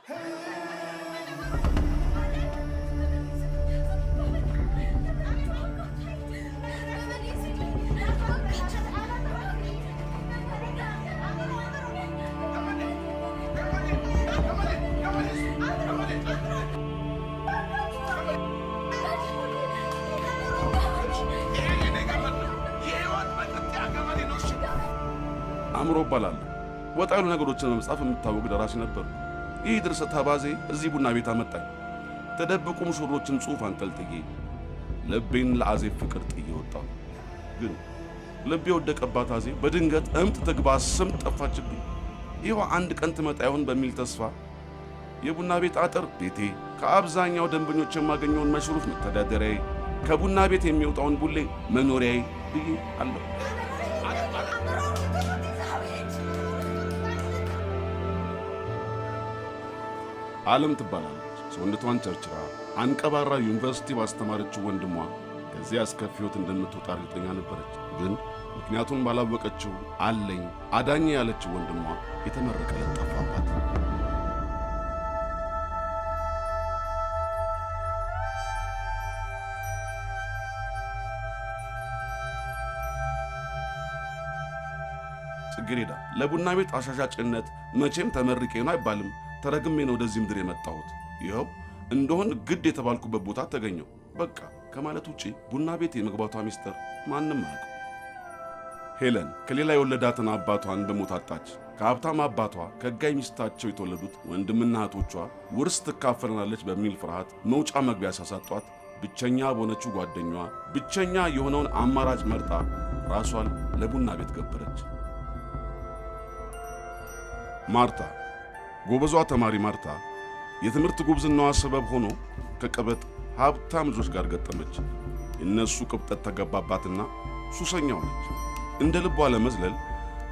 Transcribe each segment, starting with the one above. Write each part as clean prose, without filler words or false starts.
አእምሮ እባላለሁ። ወጣ ያሉ ነገሮችን በመጻፍ የምታወቅ ደራሲ ነበርኩ። ይህ ድርሰት አባዜ እዚህ ቡና ቤት አመጣኝ። ተደብቁ ሙሽሮችን ጽሑፍ አንጠልጥዬ ልቤን ለአዜብ ፍቅር ጥዬ ወጣሁ። ግን ልቤ የወደቀባት አዜብ በድንገት እምጥ ትግባ ስምጥ ጠፋችብኝ። ይኸው አንድ ቀን ትመጣ ይሆን በሚል ተስፋ የቡና ቤት አጥር ቤቴ፣ ከአብዛኛው ደንበኞች የማገኘውን መሽሩፍ መተዳደሪያዬ፣ ከቡና ቤት የሚወጣውን ቡሌ መኖሪያዬ ብዬ አለሁ። ዓለም ትባላለች። ሰውነቷን ቸርችራ አንቀባራ ዩኒቨርሲቲ ባስተማረችው ወንድሟ ከዚያ አስከፊ ሕይወት እንደምትወጣ እርግጠኛ ነበረች። ግን ምክንያቱን ባላወቀችው አለኝ አዳኝ ያለችው ወንድሟ የተመረቀ ዕለት ጠፋባት። ጽጌሬዳ ለቡና ቤት አሻሻጭነት መቼም ተመርቄ ነው አይባልም። ተረግሜ ነው ወደዚህ ምድር የመጣሁት። ይኸው እንደሆን ግድ የተባልኩበት ቦታ ተገኘው በቃ ከማለት ውጪ ቡና ቤት የመግባቷ ሚስጥር ማንም አያውቅም። ሄለን ከሌላ የወለዳትን አባቷን በሞት አጣች። ከሀብታም አባቷ ከጋይ ሚስታቸው የተወለዱት ወንድምና እህቶቿ ውርስ ትካፈለናለች በሚል ፍርሃት መውጫ መግቢያ ሲያሳጧት ብቸኛ በሆነችው ጓደኛዋ ብቸኛ የሆነውን አማራጭ መርጣ ራሷን ለቡና ቤት ገበረች። ማርታ፣ ጎበዟ ተማሪ ማርታ የትምህርት ጉብዝናዋ ሰበብ ሆኖ ከቀበጥ ሀብታም ልጆች ጋር ገጠመች። የእነሱ ቅብጠት ተገባባትና ሱሰኛ ሆነች። እንደ ልቧ ለመዝለል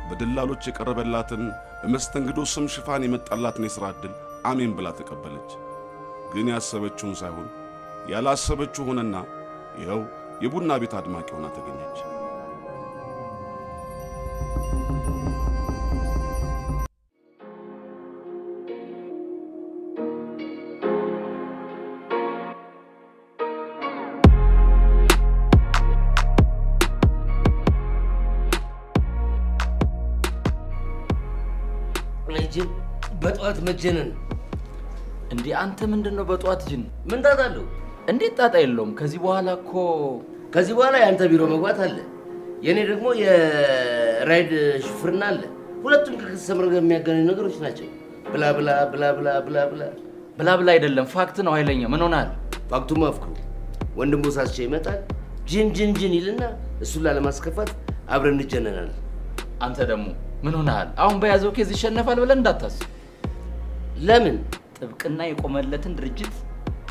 በደላሎች የቀረበላትን በመስተንግዶ ስም ሽፋን የመጣላትን የሥራ ዕድል አሜን ብላ ተቀበለች። ግን ያሰበችውን ሳይሆን ያላሰበችው ሆነና ይኸው የቡና ቤት አድማቂ ሆና ተገኘች። ጅን በጠዋት መጀነን። እንዴ አንተ ምንድን ነው በጠዋት ጅን? ምን ጣጣ አለው? እንዴት ጣጣ የለውም። ከዚህ በኋላ እኮ ከዚህ በኋላ የአንተ ቢሮ መግባት አለ፣ የእኔ ደግሞ የራይድ ሹፍርና አለ። ሁለቱም ከ customer ጋር የሚያገናኙ ነገሮች ናቸው። Blah blah blah blah blah blah። Blah blah አይደለም፣ fact ነው። ኃይለኛ ምን ሆናል? Fact ኡማ አፍቅሩ ወንድሙ ሳስቼ ይመጣል። ጅን ጅን ጅን ይልና እሱን ላለማስከፋት አብረን እንጀነናለን። አንተ ደግሞ ምን ሆነሃል? አሁን በያዘው case ይሸነፋል ብለን እንዳታስብ። ለምን? ጥብቅና የቆመለትን ድርጅት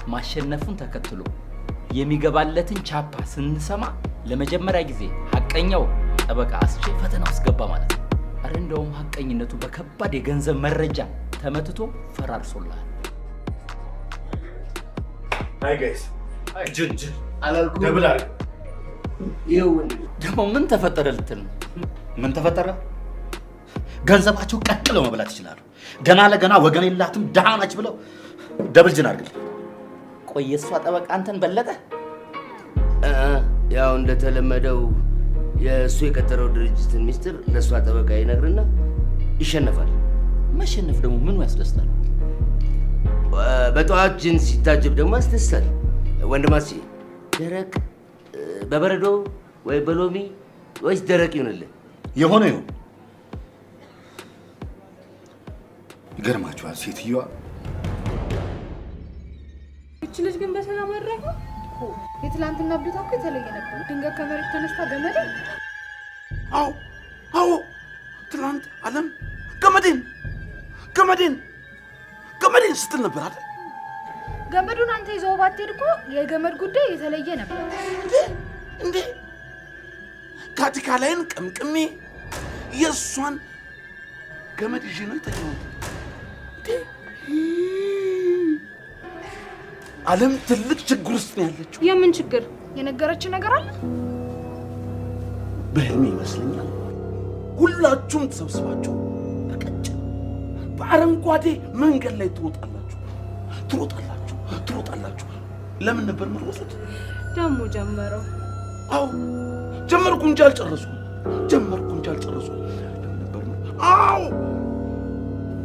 ማሸነፉን ተከትሎ የሚገባለትን ቻፓ ስንሰማ ለመጀመሪያ ጊዜ ሀቀኛው ጠበቃ አስቼ ፈተና ውስጥ ገባ ማለት ነው። አረ እንደውም ሀቀኝነቱ በከባድ የገንዘብ መረጃ ተመትቶ ፈራርሶልሃል። Hi guys፣ ጅን ጅን አላልኩም? Double አድርግ። ይኸው ወንድሜ። ደግሞ ምን ተፈጠረ ልትል ነው? ምን ተፈጠረ? ገንዘባቸው ቀቅለው መብላት ይችላሉ። ገና ለገና ወገን የላትም ድሃ ናች ብለው double ጅን አድርግልኝ። ቆይ የእሷ ጠበቃ አንተን በለጠ? ያው እንደተለመደው የእሱ የቀጠረው ድርጅትን ሚስጥር ለእሷ ጠበቃ ይነግርና ይሸነፋል። መሸነፍ ደግሞ ምኑ ያስደስታል? በጠዋት ጅን ሲታጀብ ደግሞ ያስደስታል። ወንድማሲ ደረቅ በበረዶ ወይ በሎሚ ወይስ ደረቅ ይሁንልህ? የሆነ ይሁን። ይገርማችኋል፣ ሴትዮዋ ይቺ ልጅ ግን በሰላም አድራጊ የትላንትና እብደቷ እኮ የተለየ ነበር። ድንገት ከመሬት ተነስታ ገመዴ። አዎ አዎ፣ ትናንት ዓለም ገመዴን ገመዴን ገመዴን ስትል ነበር አይደል? ገመዱን አንተ ይዘው ባትሄድ እኮ የገመድ ጉዳይ የተለየ ነበር። እንዴ እንዴ፣ ካቲካ ላይን ቀምቅሜ የእሷን ገመድ ይዤ ነው የተኛሁት። እንዴ ዓለም ትልቅ ችግር ውስጥ ነው ያለችው። የምን ችግር? የነገረችን ነገር አለ? በህልሜ ይመስለኛል ሁላችሁም ተሰብስባችሁ በቀጭን በአረንጓዴ መንገድ ላይ ትሮጣላችሁ፣ ትሮጣላችሁ፣ ትሮጣላችሁ። ለምን ነበር የምትሮጡት? ደግሞ ጀመረው። አዎ ጀመርኩ እንጂ አልጨረስኩም። ጀመርኩ እንጂ አልጨረስኩም። ለምን ነበር? አዎ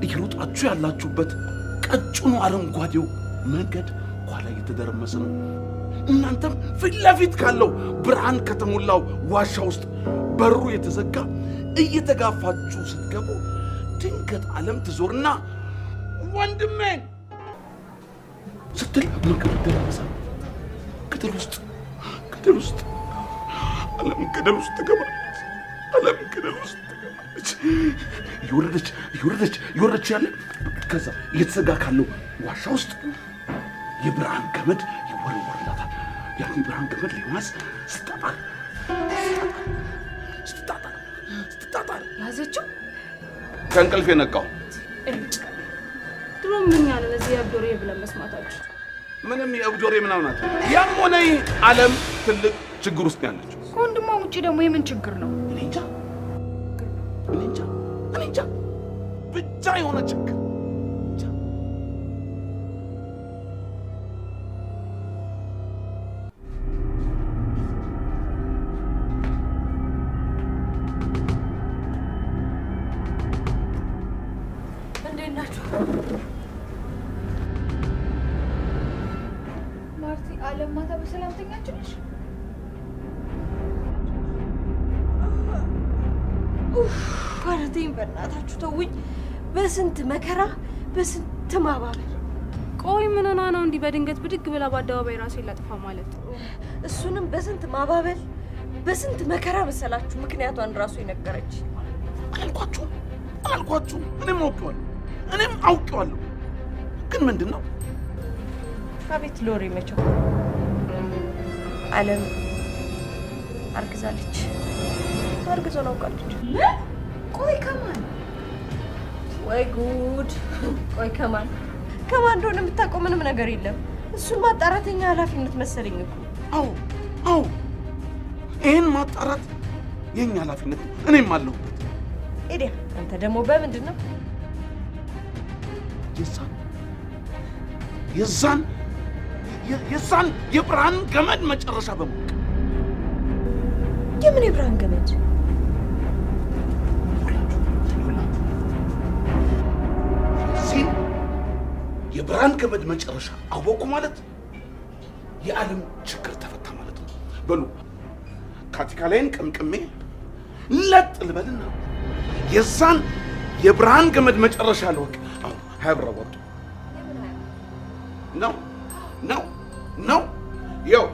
እየሮጣችሁ ያላችሁበት ቀጭኑ አረንጓዴው መንገድ ኋላ እየተደረመሰ ነው። እናንተም ፊት ለፊት ካለው ብርሃን ከተሞላው ዋሻ ውስጥ በሩ የተዘጋ እየተጋፋችሁ ስትገቡ ድንገት ዓለም ትዞርና ወንድሜን ስትል መንገዱ ይደረመሳል። ገደል ውስጥ፣ ገደል ውስጥ፣ ዓለም ገደል ውስጥ ትገባለች። ዓለም ገደል ውስጥ ትገባለች። እየወረደች፣ እየወረደች፣ እየወረደች ያለ ከዛ እየተዘጋ ካለው ዋሻ ውስጥ የብርሃን ገመድ ይወረወርላታል። ያን የብርሃን ገመድ ለመያዝ ስትጣጣር፣ ስትጣጣር፣ ስትጣጣር ያዘችው። ከእንቅልፍ የነቃው ድሮ ምን ያለ ለዚህ የእብድ ወሬ ብለን መስማታችሁ። ምንም የእብድ ወሬ ምናምን አትበል። ያም ሆነ ይህ ዓለም ትልቅ ችግር ውስጥ ነው ያለችው። ከወንድሟ ውጪ ደግሞ የምን ችግር ነው? እኔ እንጃ፣ እኔ እንጃ፣ እኔ እንጃ፣ ብቻ የሆነ ችግር እንጃ። እንዴት ናችሁ? ማርቲ፣ ዓለም ማታ በሰላም ተኛችልሽ? ኧረ ተይኝ በእናታችሁ ተውኝ። በስንት መከራ በስንት ማባበል። ቆይ ምን ሆና ነው እንዲህ በድንገት ብድግ ብላ በአደባባይ ራሴን ላጥፋ ማለት? እሱንም በስንት ማባበል በስንት መከራ መሰላችሁ ምክንያቷን ራሱ የነገረች። አላልኳችሁም? አላልኳችሁም? እኔም አውቄዋለሁ፣ እኔም አውቄዋለሁ። ግን ምንድን ነው? አቤት ሎሪ መቸው ዓለም አርግዛለች። አርግዞን አውቃለች። ቆይ ከማን? ወይ ጉድ! ቆይ ከማን ከማን እንደሆነ የምታውቀው ምንም ነገር የለም። እሱን ማጣራት የኛ ኃላፊነት መሰለኝ እኮ። አዎ አዎ፣ ይህን ማጣራት የኛ ኃላፊነት ነው። እኔም አለሁበት። ኤዲያ አንተ ደግሞ በምንድን ነው? የዛን የዛን የዛን የብርሃን ገመድ መጨረሻ በማወቅ። የምን የብርሃን ገመድ? የዚህን የብርሃን ገመድ መጨረሻ አወኩ ማለት የዓለም ችግር ተፈታ ማለት ነው። በሉ ካቲካላይን ቀምቅሜ ለጥ ልበልና የዛን የብርሃን ገመድ መጨረሻ ልወቅ። አሁን 20 ብር አዋጡ። ነው ነው ነው። ይኸው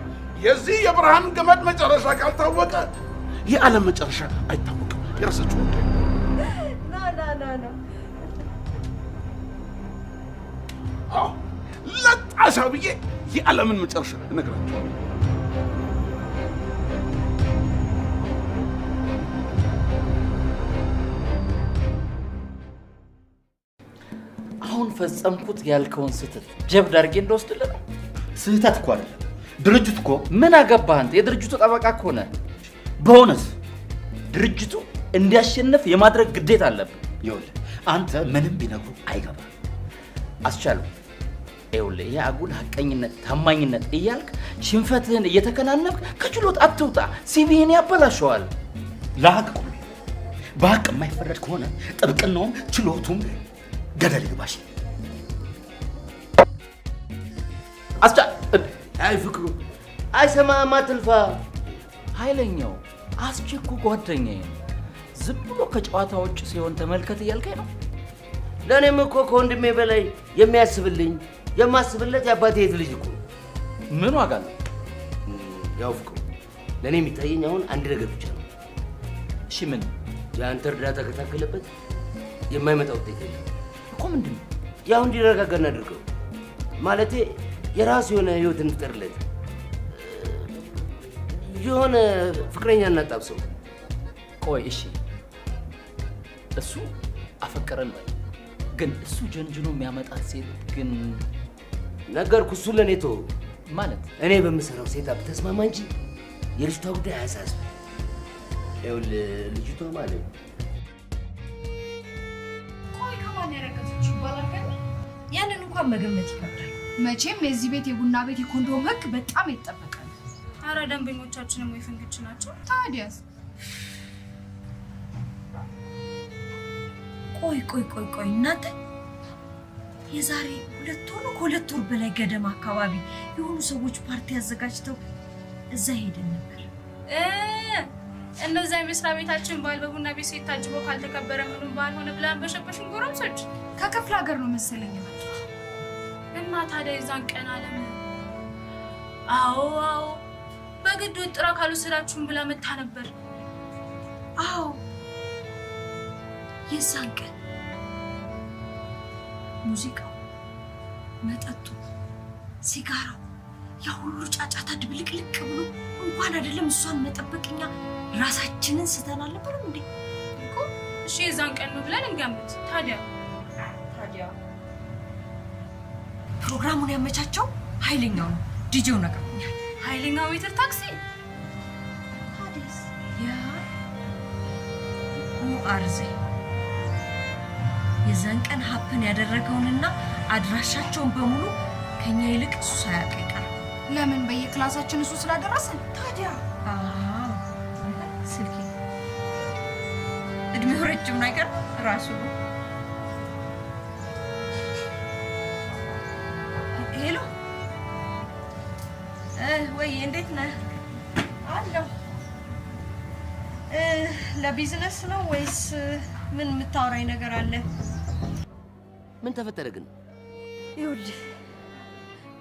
የዚህ የብርሃን ገመድ መጨረሻ ካልታወቀ የዓለም መጨረሻ አይታወቅም። የራሳችሁ ጉዳይ። ና ና ና ና። አዎ ለጥ አሻብዬ የዓለምን መጨረሻ እነግራችኋለሁ። አሁን ፈጸምኩት ያልከውን ስህተት ጀብድ አድርጌ እንደወስድልህ ነው? ስህተት እኮ አይደለም። ድርጅቱ እኮ ምን አገባህ አንተ? የድርጅቱ ጠበቃ እኮ ነህ። በእውነት ድርጅቱ እንዲያሸንፍ የማድረግ ግዴታ አለብህ። ይኸውልህ አንተ ምንም ቢነግሩ አይገባም። አስቻለው ይኸውልህ ይሄ አጉል ሀቀኝነት፣ ታማኝነት እያልክ ሽንፈትህን እየተከናነብክ ከችሎት አትውጣ። ሲቪህን ያበላሸዋል። ለሀቅ ቆሜ በሀቅ የማይፈረድ ከሆነ ጥብቅናውም ችሎቱም ገደል ይግባሽ። አስቻ አይ ፍቅሩ አይሰማህም፣ አትልፋ። ኃይለኛው አስቼ እኮ ጓደኛዬ ነው። ዝም ብሎ ከጨዋታ ውጭ ሲሆን ተመልከት እያልከኝ ነው? ለእኔም እኮ ከወንድሜ በላይ የሚያስብልኝ የማስብለት የአባቴ የት ልጅ እኮ ነው። ምን ዋጋ አለው? ያው ፍቅሩ ለእኔ የሚታየኝ አሁን አንድ ነገር ብቻ ነው። እሺ ምን? የአንተ እርዳታ ከታከለበት የማይመጣ ውጤት የለም። እኮ ምንድን ነው? ያው እንዲረጋጋ እናድርገው። ማለቴ የራሱ የሆነ ህይወት እንፍጠርለት። የሆነ ፍቅረኛ እናጣብሰው። ቆይ እሺ እሱ አፈቀረን በል፣ ግን እሱ ጀንጅኖ የሚያመጣት ሴት ግን ነገርኩህ፣ እሱ ለእኔ ተወው። ማለት እኔ በምሰራው setup ተስማማ እንጂ የልጅቷ ጉዳይ አያሳስብም። ይኸውልህ ልጅቷ ማለት ቆይ ከማን ያረገዘችው? ያላችሁ ይባላል። ግን ያንን እንኳን መገመት ይከብዳል። መቼም የዚህ ቤት የቡና ቤት የኮንዶም ህግ በጣም የተጠበቀ ነው። አረ ደንበኞቻችንም ወይ ፍንክች ናቸው። ታዲያስ? ቆይ ቆይ ቆይ ቆይ እናንተ፣ የዛሬ 2 ወር ነው፣ ከ2 ወር በላይ ገደማ አካባቢ የሆኑ ሰዎች ፓርቲ አዘጋጅተው እዛ ሄደን ነበር። እነዛ የመስሪያ ቤታችን በዓል በቡና ቤት ሴት ታጅቦ ካልተከበረ ምኑም በዓል ሆነ ብላ አንበሸበሽን ጎረምሶች። ከክፍለ ሀገር ነው መሰለኝ የመጡት። እና ታዲያ የዛን ቀን አለም፣ አዎ አዎ፣ በግድ ወጥራ ካልወሰዳችሁም ብላ መታ ነበር። አዎ፣ የዛን ቀን ሙዚቃው፣ መጠጡ፣ ሲጋራው፣ ያ ሁሉ ጫጫታ ድብልቅልቅ ብሎ እንኳን አይደለም እሷን መጠበቅ እኛ ራሳችንን ስተን አልነበረም እንዴ? እኮ እሺ የዛን ቀን ነው ብለን እንገምት። ታዲያ? ታዲያ ፕሮግራሙን ያመቻቸው ኃይለኛው ነው። ዲጄው ነግሮኛል። ኃይለኛው ሜትር ታክሲ። ታዲያስ ያ አርዜ የዛን ቀን happen ያደረገውንና አድራሻቸውን በሙሉ ከኛ ይልቅ እሱ ሳያውቅ አይቀርም። ለምን፣ በየክላሳችን እሱ ስላደረሰን? ታዲያ። አዎ፣ ስልኬ እድሜው ረጅም ነገር ራሱ ነው። Hello ወይ፣ እንዴት ነህ? አለሁ። ለቢዝነስ ነው ወይስ ምን የምታወራኝ ነገር አለ? ምን ተፈጠረ ግን? ይኸውልህ፣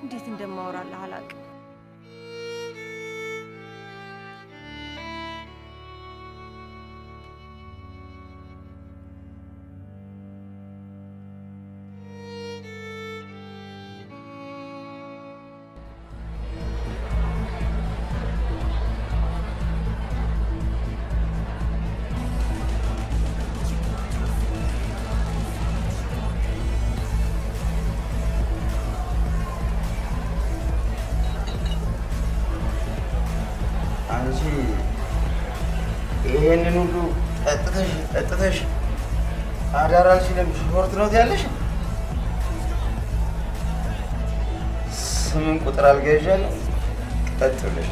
እንዴት እንደማወራልህ አላውቅም። አንቺ ይሄንን ሁሉ ጠጥተሽ ጠጥተሽ አዳር አልችልም short ነው ያለሽ? 8 ቁጥር አልጋ ይዣለሁ። ጠጥ ብለሽ።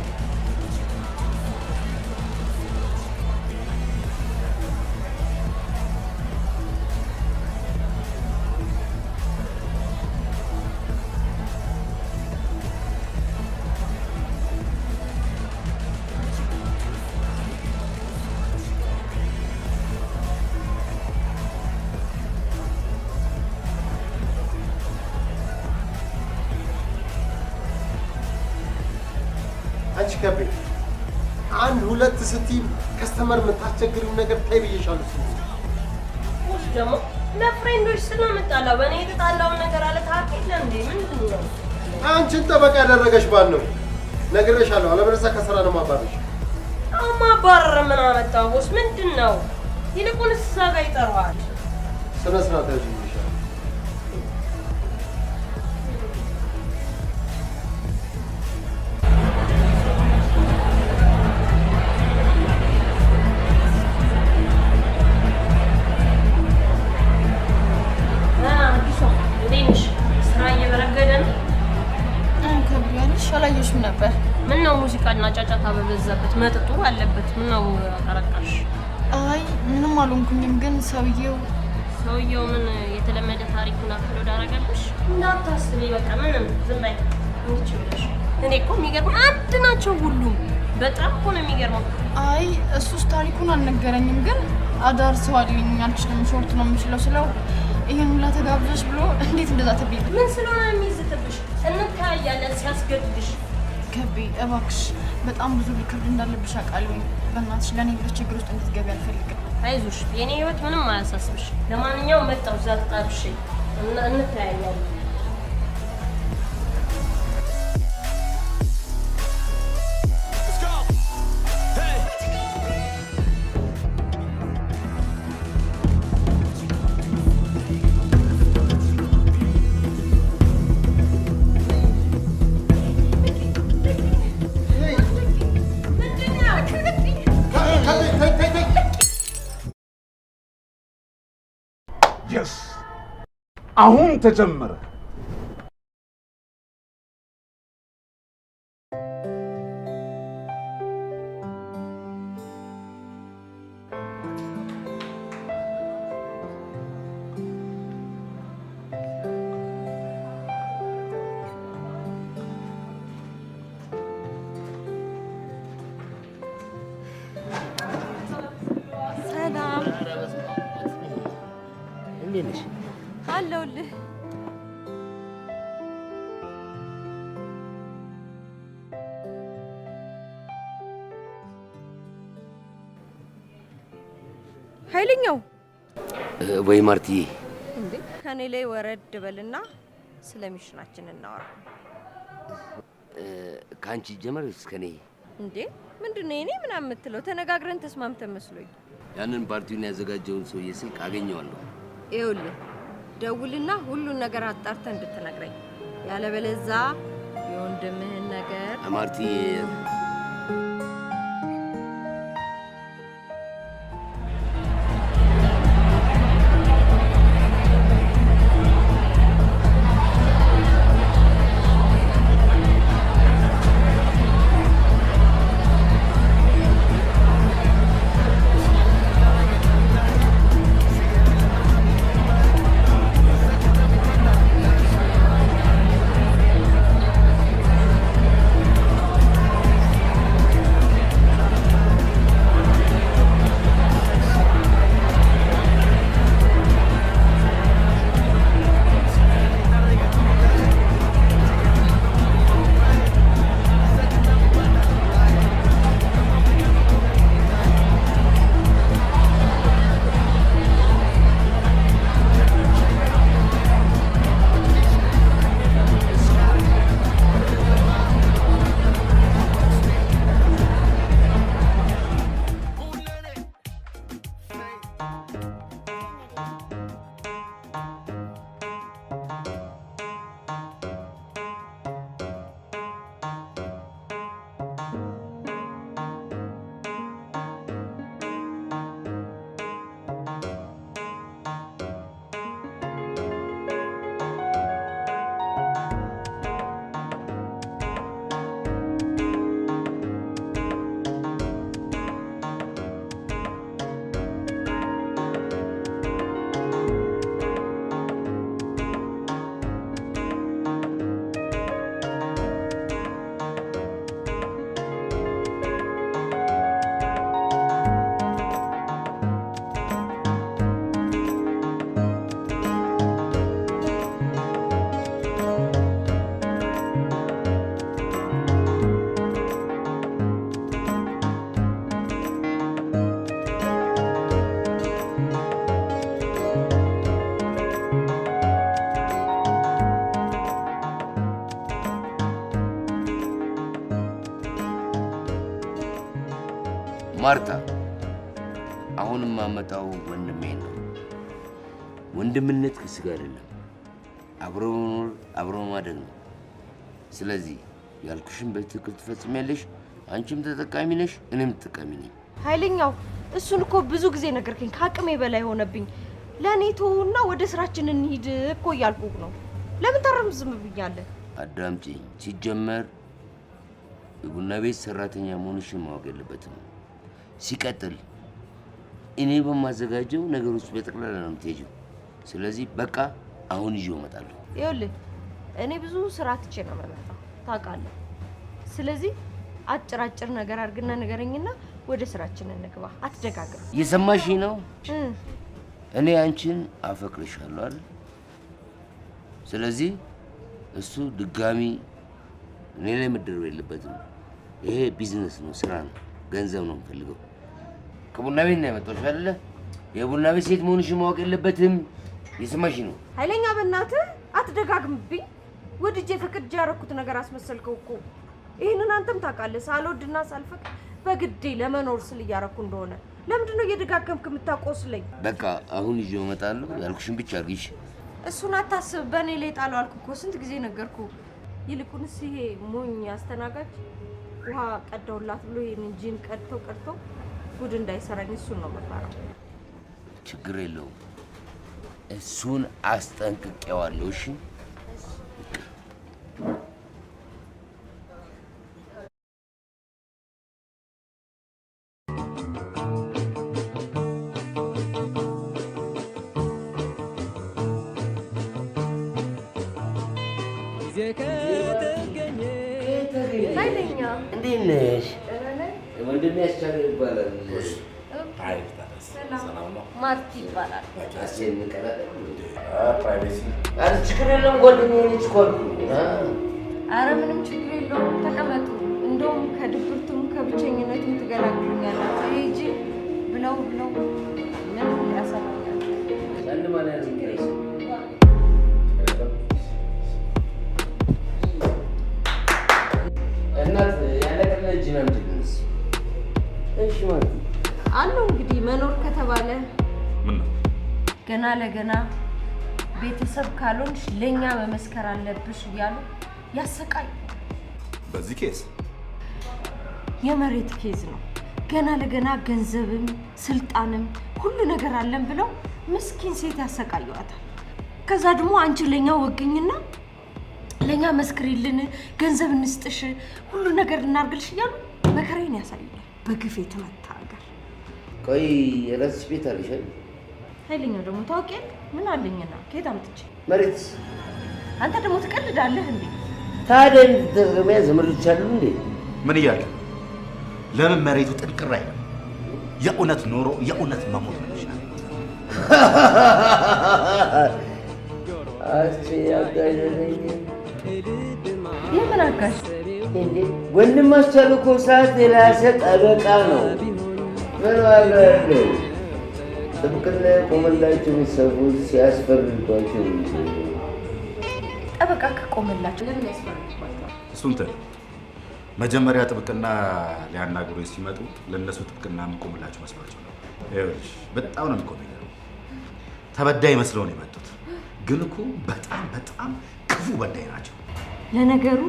አንቺ ከቤ፣ አንድ ሁለት ስትይ customer የምታስቸግሪው ነገር ተይ ብዬሻለሁ። ስሚ። Boss ደግሞ ለ friend ኦች ስለምጣላው በእኔ የተጣላውን ነገር አለ ታውቅ የለ እንዴ? ምንድን ነው? አንቺን ጠበቃ ያደረገሽ ባል ነው። ነግሬሻለሁ። አለበለዚያ ከስራ ነው የማባርርሽ። አሁን ማባረር ምን አመጣው? Boss ምንድን ነው? ይልቁንስ እዛ ጋር ይጠራዋል። ስነ ስርዓት ያዥ ብዬሻለሁ። አዲሷ እንዴት ነሽ? ስራ እየበረገደ ነው። ከብያለሽ፣ አላየሽም ነበር። ምን ነው ሙዚቃና ጫጫታ በበዛበት፣ መጠጡ አለበት። ምን ነው አቀረቀርሽ? አይ፣ ምንም አልሆንኩኝም፣ ግን ሰውየው ሰውየው ምን የተለመደ ታሪኩን upload አደረገብሽ? እንዳታስቢ፣ በቃ ምንም ዝም በይ እንዲች ብለሽ። እኔ እኮ የሚገርመው አንድ ናቸው ሁሉም። በጣም እኮ ነው የሚገርመው። አይ፣ እሱስ ታሪኩን አልነገረኝም፣ ግን አዳር ሰው አለኝ፣ አልችልም፣ short ነው የምችለው ስለው ይሄን ሁላ ተጋብዘሽ ብሎ እንዴት እንደዛ ትብይ? ምን ስለሆነ የሚዝትብሽ? እንተያያለን ሲያስገድድሽ። ከቤ፣ እባክሽ፣ በጣም ብዙ record እንዳለብሽ አውቃለሁኝ። በእናትሽ ለእኔ ብለሽ ችግር ውስጥ እንድትገቢ አልፈልግም። አይዞሽ፣ የኔ ህይወት ምንም አያሳስብሽ። ለማንኛውም መጣሁ፣ እዛ ተጣብሽ እንተያያለን። ተይ ተይ ተይ! Yes. አሁን ተጀመረ። ሰላም። እንዴት ነሽ? አለሁልህ። ኃይለኛው። ወይ ማርትዬ። እንዴ፣ ከኔ ላይ ወረድ በልና ስለ mission ኣችን እናወራ። ከአንቺ ጀመር እስከ እኔ? እንዴ፣ ምንድን ነው የኔ ምናምን የምትለው? ተነጋግረን ተስማምተን መስሎኝ። ያንን ፓርቲውን ያዘጋጀውን ሰውዬ ስልክ አገኘዋለሁ። ይኸውልህ፣ ደውልና ሁሉን ነገር አጣርተህ እንድትነግረኝ፣ ያለበለዛ የወንድምህን ነገር ማርትዬ። ማርታ፣ አሁን የማመጣው ወንድሜ ነው። ወንድምነት ከስጋ አይደለም፣ አብሮ መኖር አብሮ ማደግ ነው። ስለዚህ ያልኩሽን በትክክል ትፈጽሚያለሽ። አንቺም ተጠቃሚ ነሽ፣ እኔም ተጠቃሚ ነኝ። ኃይለኛው፣ እሱን እኮ ብዙ ጊዜ ነገርከኝ። ከአቅሜ በላይ ሆነብኝ። ለእኔ ተውና ወደ ስራችን እንሂድ እኮ እያልኩህ ነው። ለምን ታረምዝምብኛለህ? አዳምጪኝ። ሲጀመር የቡና ቤት ሰራተኛ መሆንሽን ማወቅ የለበትም። ሲቀጥል እኔ በማዘጋጀው ነገሮች በጠቅላላ ነው የምትሄጂው። ስለዚህ በቃ አሁን ይዤው እመጣለሁ። ይኸውልህ፣ እኔ ብዙ ስራ ትቼ ነው የምመጣው ታውቃለህ። ስለዚህ አጭር አጭር ነገር አድርግና ንገረኝና ወደ ስራችን እንግባ። አትደጋግም። እየሰማሽኝ ነው? እኔ አንቺን አፈቅርሻለሁ አይደል? ስለዚህ እሱ ድጋሚ እኔ ላይ መደረብ የለበትም። ይሄ ቢዝነስ ነው፣ ስራ ነው፣ ገንዘብ ነው የምፈልገው። ከቡና ቤት ነው ያመጣሁሽ አይደለ? የቡና ቤት ሴት መሆንሽን ማወቅ የለበትም። እየሰማሽኝ ነው? ኃይለኛ፣ በእናትህ አትደጋግምብኝ። ወድጄ ፈቅጄ ያደረኩት ነገር አስመሰልከው እኮ። ይህንን አንተም ታውቃለህ። ሳልወድና ሳልፈቅድ በግዴ ለመኖር ስል እያደረኩ እንደሆነ ለምንድን ነው እየደጋገምክ የምታቆስለኝ? በቃ አሁን ይዤው እመጣለሁ። ያልኩሽን ብቻ አድርጊሽ። እሱን አታስብ። በእኔ ላይ ጣለው አልኩ እኮ፣ ስንት ጊዜ ነገርኩ። ይልቁንስ ይሄ ሞኝ አስተናጋጅ ውሃ ቀደውላት ብሎ ይሄንን ጂን ቀድቶ ቀድቶ ጉድ እንዳይሰራኝ እሱን ነው የምፈራው። ችግር የለውም። እሱን አስጠንቅቄዋለሁ። እሺ። ኃይለኛ። እንዴት ነሽ? ወንድሜ አስቻለው ይባላል። ማርቲ ይባላል። ኧረ ችግር የለም፣ ጓደኛዬ ነች እኮ አልኩህ። አረ ምንም ችግር የለውም፣ ተቀመጡ። እንደውም ከድብርቱም ከብቸኝነቱም ትገላግሉኛላችሁ። ሂጂ ብለው ብለው ምንም ያሰማኛል። አንድ ማለት ነው። እናት ያለቀለ እጅ ነው የምትልስ። እሺ ማለት ነው። አለው እንግዲህ መኖር ከተባለ ምን ነው? ገና ለገና ቤተሰብ ካልሆንሽ ለኛ መመስከር አለብሽ እያሉ ያሰቃይ። በዚህ case? የመሬት case ነው። ገና ለገና ገንዘብም ስልጣንም ሁሉ ነገር አለን ብለው ምስኪን ሴት ያሰቃዩዋታል። ከዛ ደግሞ አንቺ ለኛ ወግኝና ለኛ መስክሪልን፣ ገንዘብ እንስጥሽ፣ ሁሉ ነገር እናርግልሽ እያሉ መከራዬን ያሳዩኛል። በግፍ የተመታ ሀገር። ቆይ የራስሽ ቤት አለሽ አይደል? ኃይለኛው ደግሞ ታውቂያለሽ፣ ምን አለኝና ከየት አምጥቼ? መሬት። አንተ ደግሞ ትቀልዳለህ እንዴ? ታዲያ እንድትጠቀሚያ ዘመዶች አሉ እንዴ? ምን እያልክ? ለምን መሬቱ ጥንቅር አይልም? የእውነት ኖሮ የእውነት መሞት ነው የሚሻለው። አስቼ አጋዥ ነኝ። የምን አጋዥ? እንዴ ወንድም አስቻለው እኮ ሰዓት የላሰ ጠበቃ ነው። ምን ዋጋ አለው? ጥብቅና የቆመላቸው ቤተሰቦች ሲያስፈርድባቸው እንጂ። ጠበቃ ከቆመላቸው ለምን ያስፈርድባቸዋል? እሱን ተይው። መጀመሪያ ጥብቅና ሊያናግሩኝ ሲመጡ ለእነሱ ጥብቅና የምቆምላቸው መስሏቸው ነበር። ይኸውልሽ በጣም ነው የሚቆመኝ። ተበዳይ መስለው ነው የመጡት፣ ግን እኮ በጣም በጣም ክፉ በዳይ ናቸው። ለነገሩ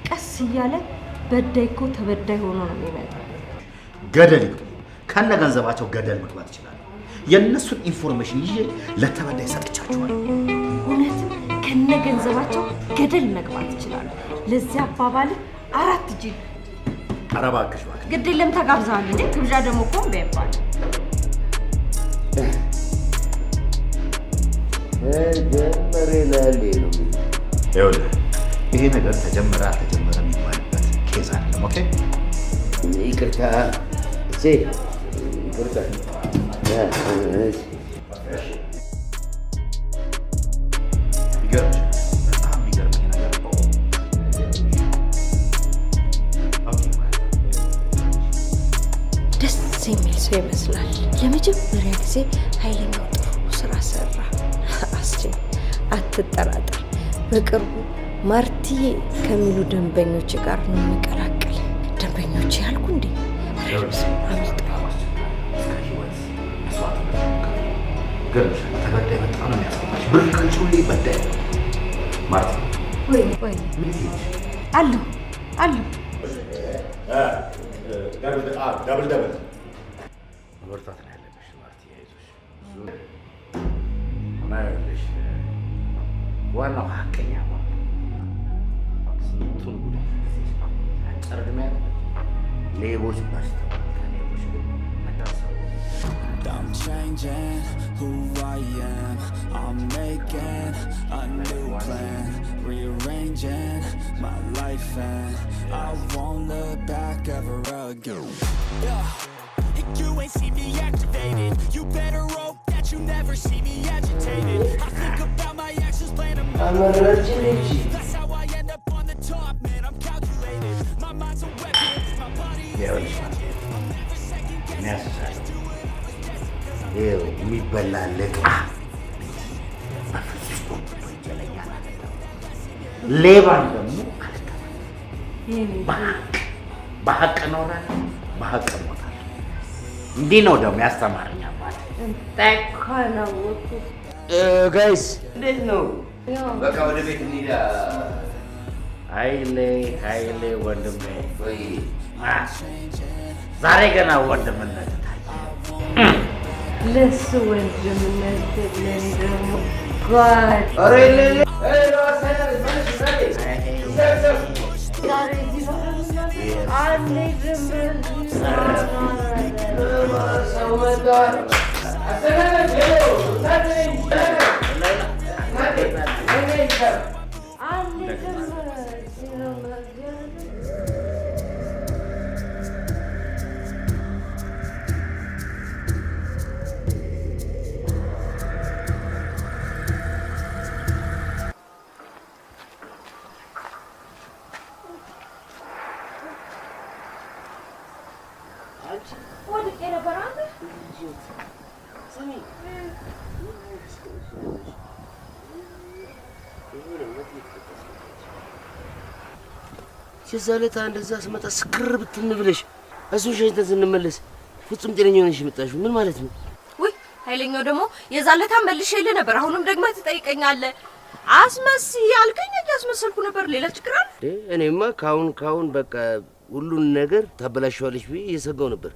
ቀስ እያለ በዳይ እኮ ተበዳይ ሆኖ ነው የሚመጣው። ገደል ይግቡ፣ ከነ ገንዘባቸው ገደል መግባት ይችላሉ። የእነሱን information ይዤ ለተበዳይ ሰጥቻቸዋለሁ። እውነትም ከነ ገንዘባቸው ገደል መግባት ይችላሉ። ለዚያ አባባል አራት እጅ። ኧረ እባክሽ እባክሽ። ግድ የለም ተጋብዘሃል እንዴ? ግብዣ ደግሞ እኮ እምቢ አይባልም። ተጀመረ ይላል ነው። ይኸውልህ ይሄ ነገር ተጀመረ አልተጀመረ የሚባልበት case አይደለም። Okay። ይቅርታ እሴ፣ ይቅርታ። ይገርምሻል፣ በጣም የሚገርመኝ ነገር okay ማለት ደስ የሚል ሰው ይመስላል። ለመጀመሪያ ጊዜ ኃይለኛው ጥሩ ስራ ሰራ። አስቼ አትጠራጠር፣ በቅርቡ ማርትዬ ከሚሉ ደንበኞች ጋር ነው የምቀላቀል። ደንበኞች ያልኩ እንዴ? ኧረ በስመ አብ አምልጦኝ። እስከ ህይወት መስዋዕትነት ነው። ይገርምሻል፣ ተበዳይ በጣም ነው የሚያስፈራሽ። ብር ካንቺ ሁሌ በዳይ ነው ማለት ነው። ወይ ወይ፣ አለሁ አለሁ። Double double መበርታት ነው ያለብሽ ማርቲ፣ አይዞሽ። እና ይኸውልሽ ዋናው ሀቀኛ መሆን ነው። ስንቱን ጉድ አጭር ዕድሜ ያለ ሌቦች በዝተዋል። ከሌቦች ግን መዳሰው I'm changing who I am. I'm making a new plan, rearranging my life, and I won't look back ever again. Yeah. You ain't see me activated. You better hope that you never see me agitated. I think about my actions, plan them out. አመረችን እቺ። That's how I end up on the top, man. I'm calculated. My mind's a weapon, my body is ይኸውልሽ እኔ አስቻለሁ ይኸው የሚበላ ዕቃ ቤት በፍጹም ወንጀለኛ አላመጣም። ሌባን ደግሞ አልቀበልም። በሀቅ በሀቅ እኖራለሁ፣ በሀቅ እሞታለሁ። እንዲህ ነው ደግሞ ያስተማረኝ አባቴ። እንኳን አወኩህ። Guys እንዴት ነው? ያው በቃ ወደ ቤት እንሂድ። ኃይሌ ኃይሌ ወንድሜ፣ ወይ ዛሬ ገና ወንድምነት ታየ። ለሱ ወንድምነት ለኔ ደግሞ ጓድ። ዛሬ እዚህ አንሄድም። አንሄድም። ወድቄ ነበር አንተ። የዛ ዕለት እንደዛ ስመጣ ስክር ብትን ብለሽ እሱን ሸኝተን ስንመለስ ፍጹም ጤነኛ ሆነሽ የመጣሽው ምን ማለት ነው? ውይ ኃይለኛው ደግሞ የዛን ዕለት መልሼልህ ነበር። አሁንም ደግመህ ትጠይቀኛለህ። አስመስይ አልከኝ፣ እያስመሰልኩ ነበር። ሌላ ችግር አለ? እኔማ ካሁን ካሁን በቃ ሁሉን ነገር ታበላሸዋለሽ ብዬ እየሰጋው ነበር።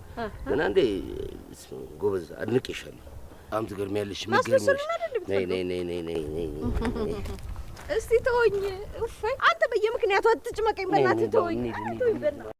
ግን አንዴ ጎበዝ አድንቄሻለሁ። በጣም ትገርሚያለሽ። ማስመሰሉን አይደለም። ነይ ነይ ነይ ነይ ነይ ነይ። እስቲ ተወኝ። እፎይ አንተ በየምክንያቱ አትጭመቀኝ። በእናትህ ተወኝ፣ ተወኝ በእናትህ።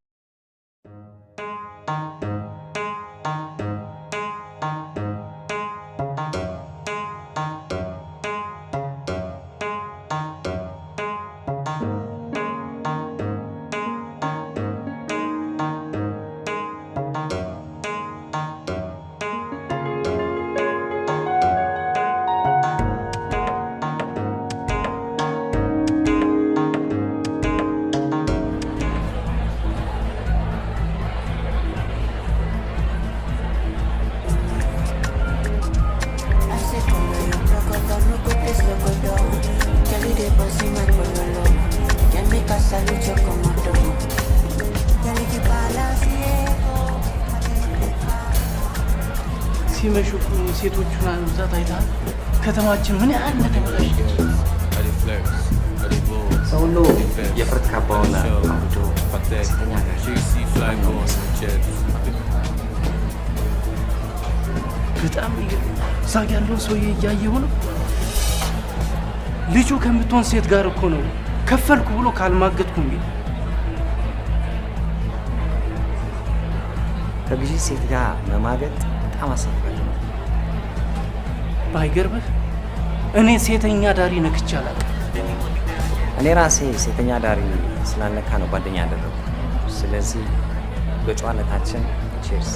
ሲመሽ እኮ ሴቶቹን ብዛት አይተሃል? ከተማችን ምን ያህል እንደተበላሸች። ሰው ሁሉ የፍርድ ካባውን አውርዶ ሴተኛ ጋር። በጣም እዛ ጋ ያለውን ሰውዬ እያየሁ ነው። ልጁ ከምትሆን ሴት ጋር እኮ ነው ከፈልኩ ብሎ ካልማገጥኩ የሚል። ከግዢ ሴት ጋር መማገጥ በጣም አሳፋሪ ነው። ባይገርምህ እኔ ሴተኛ ዳሪ ነክቼ አላውቅም። እኔ ራሴ ሴተኛ ዳሪ ስላልነካ ነው ጓደኛ ያደረጉ። ስለዚህ በጨዋነታችን cheers።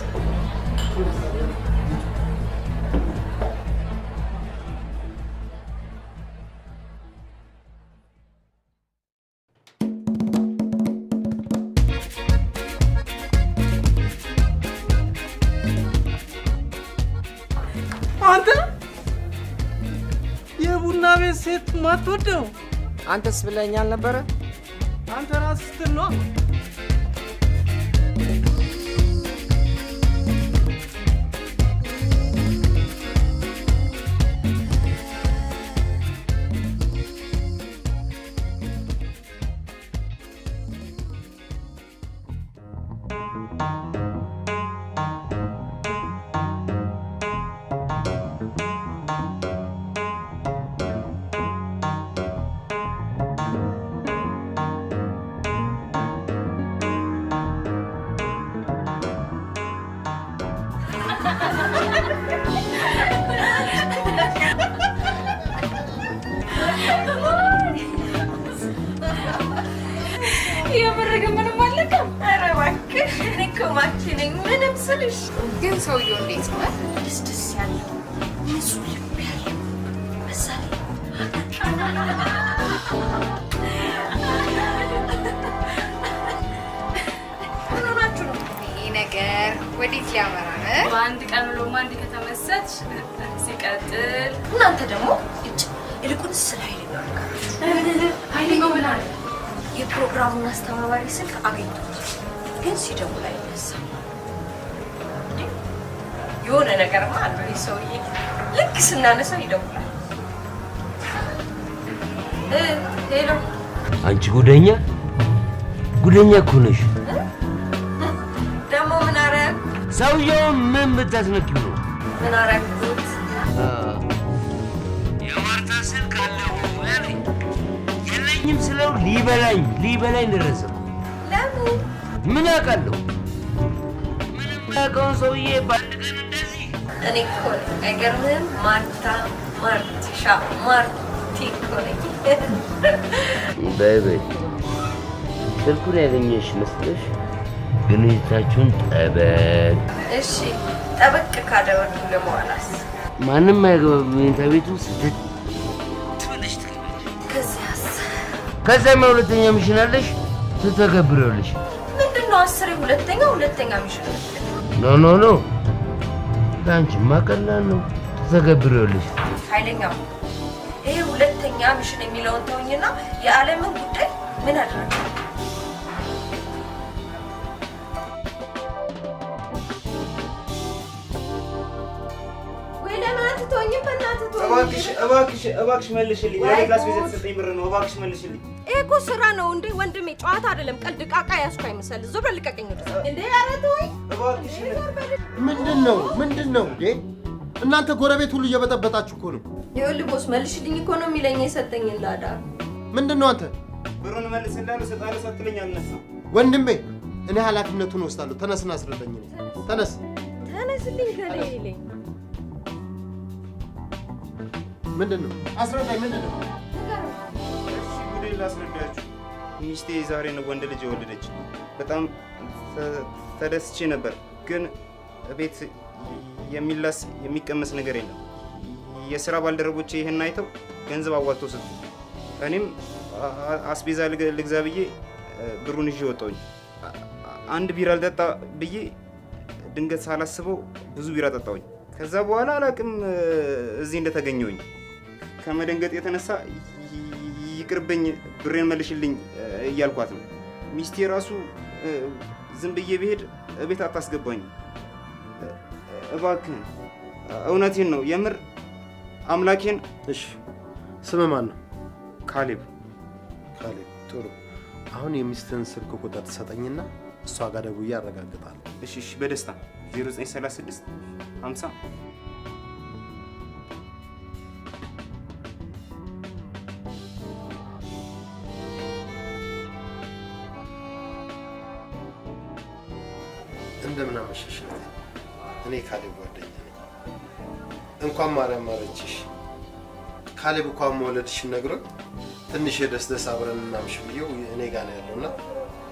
አንተ የቡና ቤት ሴት ማትወደው? አንተስ ብለኸኝ አልነበረ? አንተ ራስህ ስትል ነዋ። የምር ግን ምንም አልነካም። ኧረ እባክሽ እኔ እኮ ማኪ ነኝ። ምንም ስልሽ ግን ሰውየው እንዴት ነው? ደስ ደስ ያለው፣ ንጹህ ልብ ያለው፣ በዛ ላይ ምን ሆናችሁ ነው? ይሄ ነገር ወዴት ሊያመራ ነው? በአንድ ቀን ውሎማ እንዲህ ከተመሰጥሽ ሲቀጥል እናንተ ደግሞ እጭ፣ ይልቁንስ ስለ ኃይለኛው ልንገራችሁ። ኃይለኛው ምን አለ? የፕሮግራሙን አስተባባሪ ስልክ አግኝቶታል፣ ግን ሲደውል አይነሳም። እንዴ፣ የሆነ ነገርማ አለው ይህ ሰውዬ። ልክ ስናነሳው ይደውላል። Hello። አንቺ ጉደኛ ጉደኛ እኮ ነሽ። ደግሞ ምን አደረግ? ሰውየውን ምን ብታስነኪው ነው? ምን አደረኩት? የማርታ ስልክ አለ ወይ አለኝ። የለኝም ስለው ሊበላኝ ሊበላኝ ደረሰ። ለምን? ምን አውቃለሁ? ምንም አያውቀውን ሰውዬ በአንድ ቀን እንደዚህ። እኔ እኮ ነኝ፣ አይገርምህም? ማርታ ማርቲሻ ማርቲ እኮ ነኝ። በይ በይ፣ ስልኩን ያገኘሽ መስለሽ ግንኙነታችሁን ጠበቅ። እሺ፣ ጠበቅ ካደረጉ ለመዋላስ? ማንም አይገባም መኝታ ቤቱ ስትት ብለሽ ትገቢያለሽ። ከዚያስ? ከዚያማ ሁለተኛ mission አለሽ፣ ትተገብሪዋለሽ። ምንድን ነው አስሬ ሁለተኛ ሁለተኛ mission? No, no, no፣ ለአንቺማ ቀላል ነው፣ ትተገብሪዋለሽ። ኃይለኛው፣ ይሄ ሁለተኛ mission የሚለውን ተውኝና የዓለምን ጉዳይ ምን አደረገ? ወይ ለምን አትተወኝም? በእናትህ ተወኝ። እባክሽ፣ እባክሽ፣ እባክሽ መልሽልኝ። ወይ ለቤት ላስቤዛ ጉድ! የተሰጠኝ ብር ነው። እባክሽ መልሽልኝ። ይሄ እኮ ስራ ነው እንዴ ወንድሜ፣ ጨዋታ አይደለም። ቀልድ ዕቃ ያዝኩ አይመሰልህ። ዞር በል ልቀቀኝ። ወደዛ እንዴ! ኧረ ተወኝ። ምንድን ነው ምንድን ነው እንዴ? እናንተ ጎረቤት ሁሉ እየበጠበጣችሁ እኮ ነው። ይኸውልህ boss፣ መልሽልኝ እኮ ነው የሚለኝ የሰጠኝን ላዳር። ምንድን ነው አንተ? ብሩን መልስልሃለሁ፣ እሰጥሃለሁ ሳትለኝ አልነሳም። ወንድሜ፣ እኔ ኃላፊነቱን ወስዳለሁ። ተነስና አስረዳኝ። እኔ ተነስ። ተነስልኝ ከላይ ይለኝ። ምንድን ነው አስረዳኝ። ምንድን ነው? እሺ ጉዴን ላስረዳችሁ። ሚስቴ ዛሬ ነው ወንድ ልጅ የወለደች። በጣም ተደስቼ ነበር፣ ግን ቤት የሚላስ የሚቀመስ ነገር የለም። የስራ ባልደረቦቼ ይህን አይተው ገንዘብ አዋጥተው ሰጡ። እኔም አስቤዛ ልግዛ ብዬ ብሩን ይዤ ወጣሁኝ። አንድ ቢራ ልጠጣ ብዬ ድንገት ሳላስበው ብዙ ቢራ ጠጣሁኝ። ከዛ በኋላ አላቅም እዚህ እንደተገኘሁኝ። ከመደንገጥ የተነሳ ይቅርብኝ፣ ብሬን መልሽልኝ እያልኳት ነው። ሚስቴ ራሱ ዝም ብዬ ብሄድ እቤት አታስገባኝም። እባክህን፣ እውነቴን ነው የምር አምላኬን። እሺ፣ ስምህ ማን ነው? ካሌብ። ካሌብ፣ ጥሩ። አሁን የሚስትህን ስልክ ቁጥር ትሰጠኝና እሷ ጋር ደውዬ አረጋግጣለሁ። እሺ እሺ፣ በደስታ። 0936 50። እንደምን አመሸሽ እህቴ። እኔ ካሌብ ጓደኛ ነኝ። እንኳን ማርያም ማረችሽ። ካሌብ እንኳን መውለድሽን ነግሮኝ ትንሽ የደስ ደስ አብረን እናምሽ ብዬው እኔ ጋር ነው ያለውና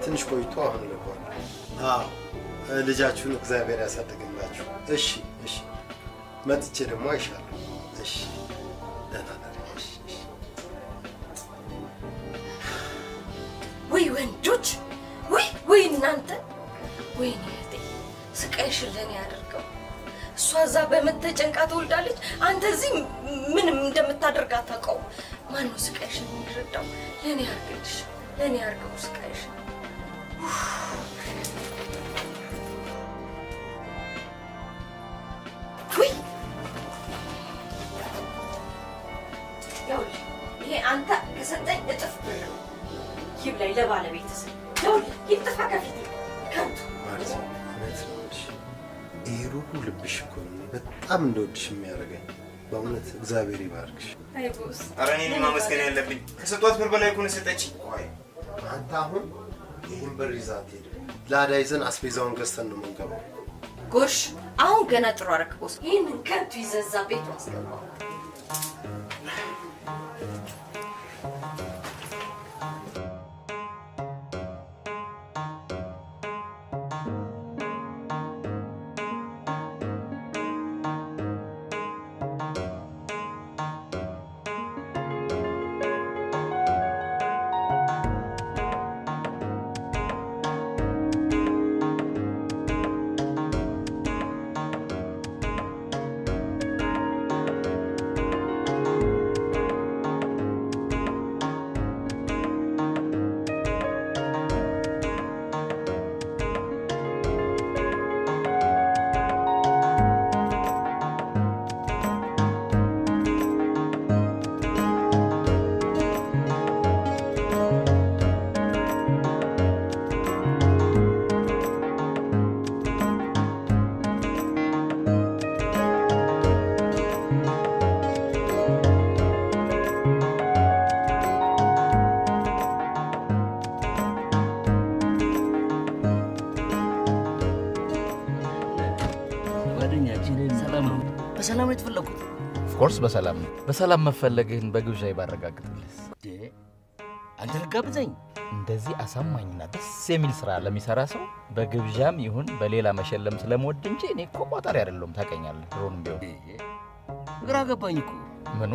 ትንሽ ቆይቶ አሁን እልከዋለሁ። አዎ፣ ልጃችሁን እግዚአብሔር ያሳድግላችሁ። እሺ እሺ፣ መጥቼ ደግሞ አይሻለሁ። እሺ፣ ደህና ደሪ። እሺ እሺ። ወይ ወንዶች፣ ወይ ወይ እናንተ፣ ወይኔ እህቴ ስቃይሽን ለእኔ አድርገው። እሷ እዛ በምጥ ተጨንቃ ትወልዳለች። አንተ እዚህ ምንም እንደምታደርግ አታውቀውም። ማነው ስቃይሽን የሚረዳው? ለእኔ አድርግልሽ፣ ለእኔ አድርገው ስቃይሽን። ውይ ይኸውልህ፣ ይሄ አንተ ከሰጠኝ እጥፍ ብር ነው። ይብላኝ ለባለቤት ስል። ይኸውልህ፣ ይጥፋ ከፊቴ ከንቱ። ማርቲ፣ እውነት ነው የምልሽ፣ ይሄ ሩሩ ልብሽ እኮ ነው እኔ በጣም እንደወድሽ የሚያደርገኝ። በእውነት እግዚአብሔር ይባርክሽ። አይ boss፣ ኧረ እኔ ነኝ ማመስገን ያለብኝ። ከሰጧት ብር በላይ እኮ ነው የሰጠችኝ። ቆይ አንተ አሁን ይህን ብር ይዘህ አትሄድም። ላዳ ይዘን አስቤዛውን ገዝተን ነው የምንገባው። ጎሽ፣ አሁን ገና ጥሩ አደረክ boss። ይህንን ከንቱ ይዘህ እዛ ቤቱ አስገባው። በሰላም ነው የተፈለግኩት። Of course በሰላም ነው። በሰላም መፈለግህን በግብዣ ባረጋግጥልህ። አንተ ልጋብዘኝ? እንደዚህ አሳማኝና ደስ የሚል ስራ ለሚሰራ ሰው በግብዣም ይሁን በሌላ መሸለም ስለምወድ እንጂ እኔ እኮ ቋጣሪ አይደለሁም። ታውቀኛለህ። ድሮንም ቢሆን ግራ ገባኝ እኮ። ምኑ?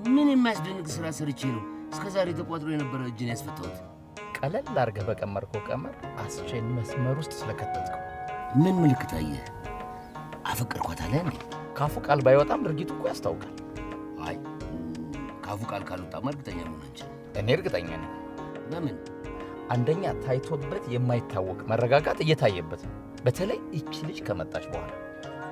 ምን የሚያስደንቅ ስራ ሰርቼ ነው እስከ ዛሬ ተቋጥሮ የነበረ እጅን ያስፈታሁት? ቀለል አድርገህ በቀመርከው ቀመር አስቼን መስመር ውስጥ ስለከተትከው። ምን ምልክት አየህ? አፈቀርኳት አለ እንዴ? ካፉ ቃል ባይወጣም ድርጊቱ እኮ ያስታውቃል። አይ፣ ካፉ ቃል ካልወጣማ እርግጠኛ መሆን አንችልም። እኔ እርግጠኛ ነኝ። በምን? አንደኛ ታይቶበት የማይታወቅ መረጋጋት እየታየበት ነው፣ በተለይ እቺ ልጅ ከመጣች በኋላ።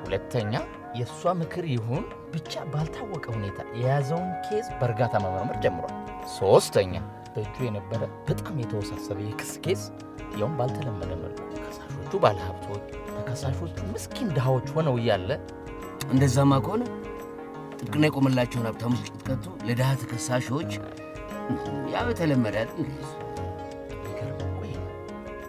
ሁለተኛ የእሷ ምክር ይሁን ብቻ ባልታወቀ ሁኔታ የያዘውን case በእርጋታ መመርመር ጀምሯል። ሶስተኛ በእጁ የነበረ በጣም የተወሳሰበ የክስ case ያውም ባልተለመደ መልኩ ከሳሾቹ ባለሀብቶች፣ ተከሳሾቹ ምስኪን ድሃዎች ሆነው እያለ። እንደዛማ ከሆነ ጥብቅና የቆመላቸውን ሀብታሞች ቅጥቀቱ ለድሃ ተከሳሾች ያው የተለመደ አይደል እንዴ? የሚገርመው እኮ ይሄ ነው።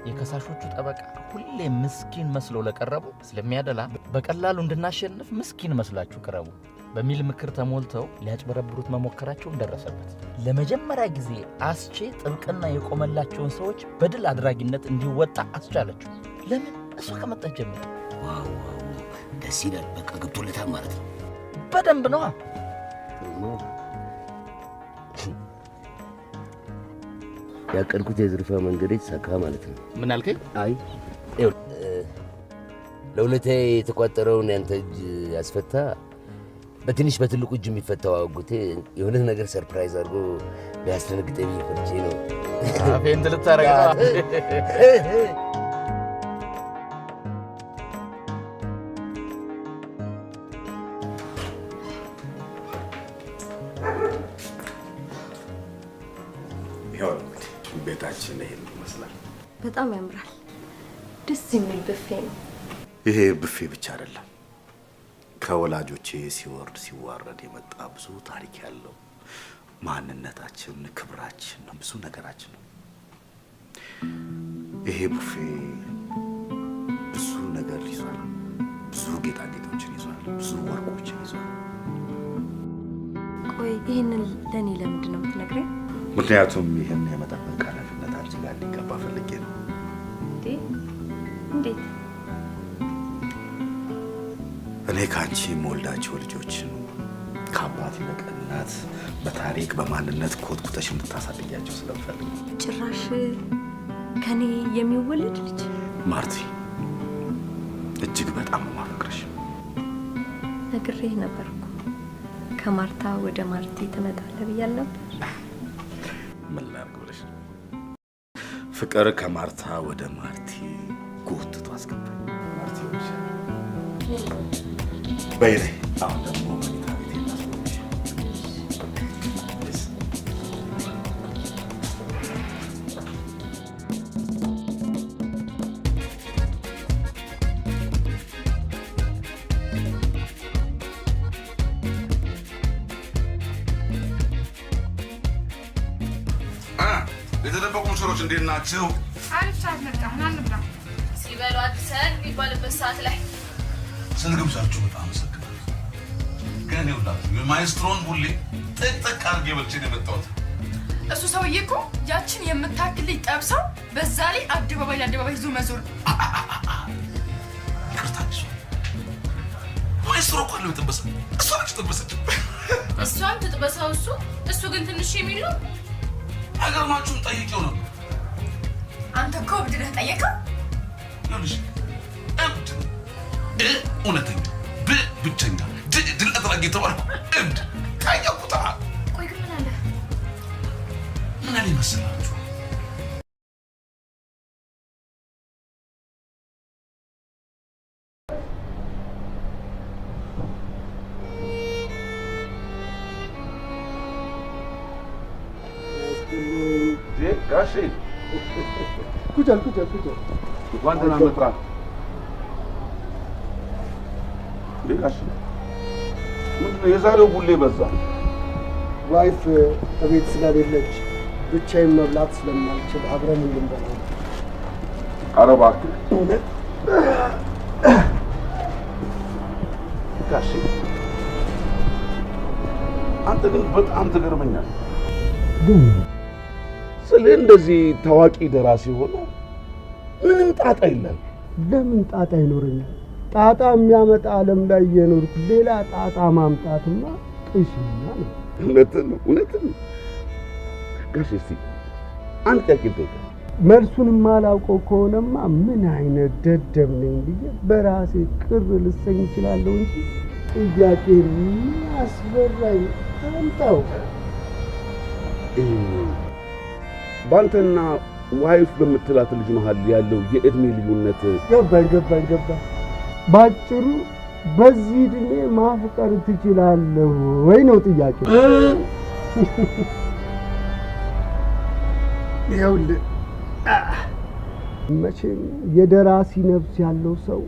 የከሳሾቹ ጠበቃ ሁሌ ምስኪን መስለው ለቀረቡ ስለሚያደላ በቀላሉ እንድናሸንፍ ምስኪን መስላችሁ ቅረቡ በሚል ምክር ተሞልተው ሊያጭበረብሩት መሞከራቸውን ደረሰበት። ለመጀመሪያ ጊዜ አስቼ ጥብቅና የቆመላቸውን ሰዎች በድል አድራጊነት እንዲወጣ አስቻለችው። ለምን? እሷ ከመጣች ጀምሮ። Wow wow፣ ደስ ይላል። በቃ ገብቶለታል ማለት ነው። በደንብ ነዋ። ያቀድኩት የዝርፊያ መንገድ የተሳካ ማለት ነው። ምን አልከኝ? አይ፣ ለሁለቴ የተቋጠረውን ያንተ እጅ ያስፈታ በትንሽ በትልቁ እጅ የሚፈታው አጎቴ የሆነ ነገር surprise አድርጎ ቢያስደነግጠኝ ብዬ ፈርቼ ነው። አፌን ልታረግ ነው። ይኸው እንግዲህ ቤታችን ይሄን ይመስላል። በጣም ያምራል። ደስ የሚል ብፌ ነው። ይሄ ብፌ ብቻ አይደለም። ከወላጆቼ ሲወርድ ሲዋረድ የመጣ ብዙ ታሪክ ያለው ማንነታችን፣ ክብራችን ነው፣ ብዙ ነገራችን ነው። ይሄ ቡፌ ብዙ ነገር ይዟል። ብዙ ጌጣጌጦችን ይዟል። ብዙ ወርቆችን ይዟል። ቆይ፣ ይህንን ለእኔ ለምንድን ነው የምትነግረኝ? ምክንያቱም ይህን የመጠበቅ ኃላፊነት አንቺ ጋር እንዲገባ ፈልጌ ነው። እንዴ? እንዴት? እኔ ከአንቺ የምወልዳቸው ልጆችን ከአባት ይልቅ እናት በታሪክ በማንነት ኮትኩተሽ እንድታሳድጊያቸው ስለምፈልግ ነው። ጭራሽ ከኔ የሚወለድ ልጅ? ማርቲ፣ እጅግ በጣም ነው የማፈቅርሽ። ነግሬህ ነበር እኮ፣ ከማርታ ወደ ማርቲ ትመጣለህ ብያለሁ ነበር። ምን ላድርግ ብለሽ ነው? ፍቅር ከማርታ ወደ ማርቲ ጎትቶ አስገባኝ። ማርቲ ይሆንሻል። በይ ነይ፣ አሁን ደግሞ መኝታ ቤቴ ላስጎብኝሽ። የተደበቁ ሙሽሮች እንዴት ናችሁ? አሪፍ ሰዓት መጣ። ና እንብላ። ሲበሉ አድሰን የሚባልበት ሰዓት ላይ። ስለ ግብዣችሁ በጣም አመሰግናለሁ። ግን እኔ ሁላችሁ የማኤስትሮን ቡሌ ጥቅጥቅ አድርጌ በልቼ ነው የመጣሁት። እሱ ሰውዬ እኮ ያችን የምታክል ልጅ ጠብሰው በዛ ላይ አደባባይ ለአደባባይ ይዞ መዞር። ይቅርታ፣ እሷ ማኤስትሮ እኮ አለው የጠበሰ፣ እሷ ነች የጠበሰችው። እሷም ትጥበሰው እሱ ግን ትንሽ የሚል ነው። አይገርማችሁም? ጠይቄው ነበር። አንተ እኮ እብድ ነህ፣ ጠየቀው። ይኸውልሽ፣ እብድ እ እውነተኛ፣ ብ ብቸኛ፣ ድ ድል አድራጊ የተባልኩ እብድ ጠየቁታ። ቆይ ግን ምን አለ? ምን አለ መሰላችሁ? ጋሼ። ቁጭ ቁጭ ቁጭ። እንኳን ደህና መጣህ። እንዴ ጋሼ፣ ምንድን ነው የዛሬው ቡሌ በዛ? Wife እቤት ስለሌለች ብቻዬን መብላት ስለማልችል አብረን እንድንበላ ነው። ኧረ እባክህ ጋሼ። አንተ ግን በጣም ትገርመኛል። ስለ እንደዚህ ታዋቂ ደራሲ ሆኖ ምንም ጣጣ የለም። ለምን ጣጣ ይኖረኛል? ጣጣ የሚያመጣ ዓለም ላይ እየኖርኩ ሌላ ጣጣ ማምጣትማ ቅሽና ነው። እውነትህን ነው፣ እውነትህን ነው። ጋሽ እስቲ አንድ ጥያቄ ልጠይቅህ። መልሱን የማላውቀው ከሆነማ ምን አይነት ደደብ ነኝ ብዬ በራሴ ቅር ልሰኝ እችላለሁ እንጂ ጥያቄ ምን አስፈራኝ? አምጣው። በአንተና wife በምትላት ልጅ መሀል ያለው የእድሜ ልዩነት ገባኝ ገባኝ ገባኝ። ባጭሩ በዚህ እድሜ ማፍቀር ትችላለህ ወይ ነው ጥያቄ። ይኸውልህ መቼም የደራሲ ነፍስ ያለው ሰው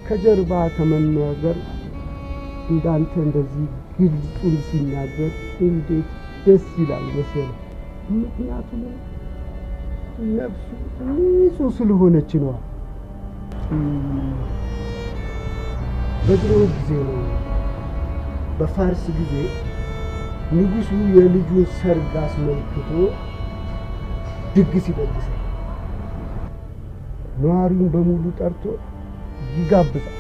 ከጀርባ ከመናገር እንዳንተ እንደዚህ ግልጹን ሲናገር እንዴት ደስ ይላል መሰለህ። ምክንያቱም ነፍሱ ንጹህ ስለሆነች ነዋ። በድሮ ጊዜ ነው፣ በፋርስ ጊዜ ንጉሱ የልጁን ሰርግ አስመልክቶ ድግስ ይደግሳል። ነዋሪውን በሙሉ ጠርቶ ይጋብዛል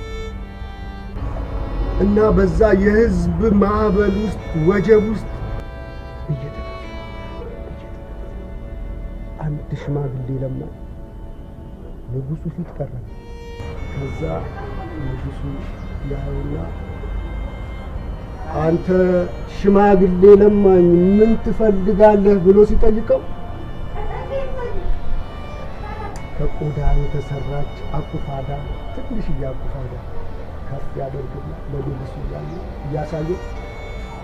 እና በዛ የህዝብ ማዕበል ውስጥ ወጀብ ውስጥ እየተገፋ አንድ ሽማግሌ ለማኝ ንጉሱ ፊት ቀረበ። ከዛ ንጉሱ ያየውና አንተ ሽማግሌ ለማኝ ምን ትፈልጋለህ ብሎ ሲጠይቀው ከቆዳ የተሰራች አቁፋዳ፣ ትንሽዬ አቁፋዳ ከፍ ያደርግና ለንጉሱ እያሳየ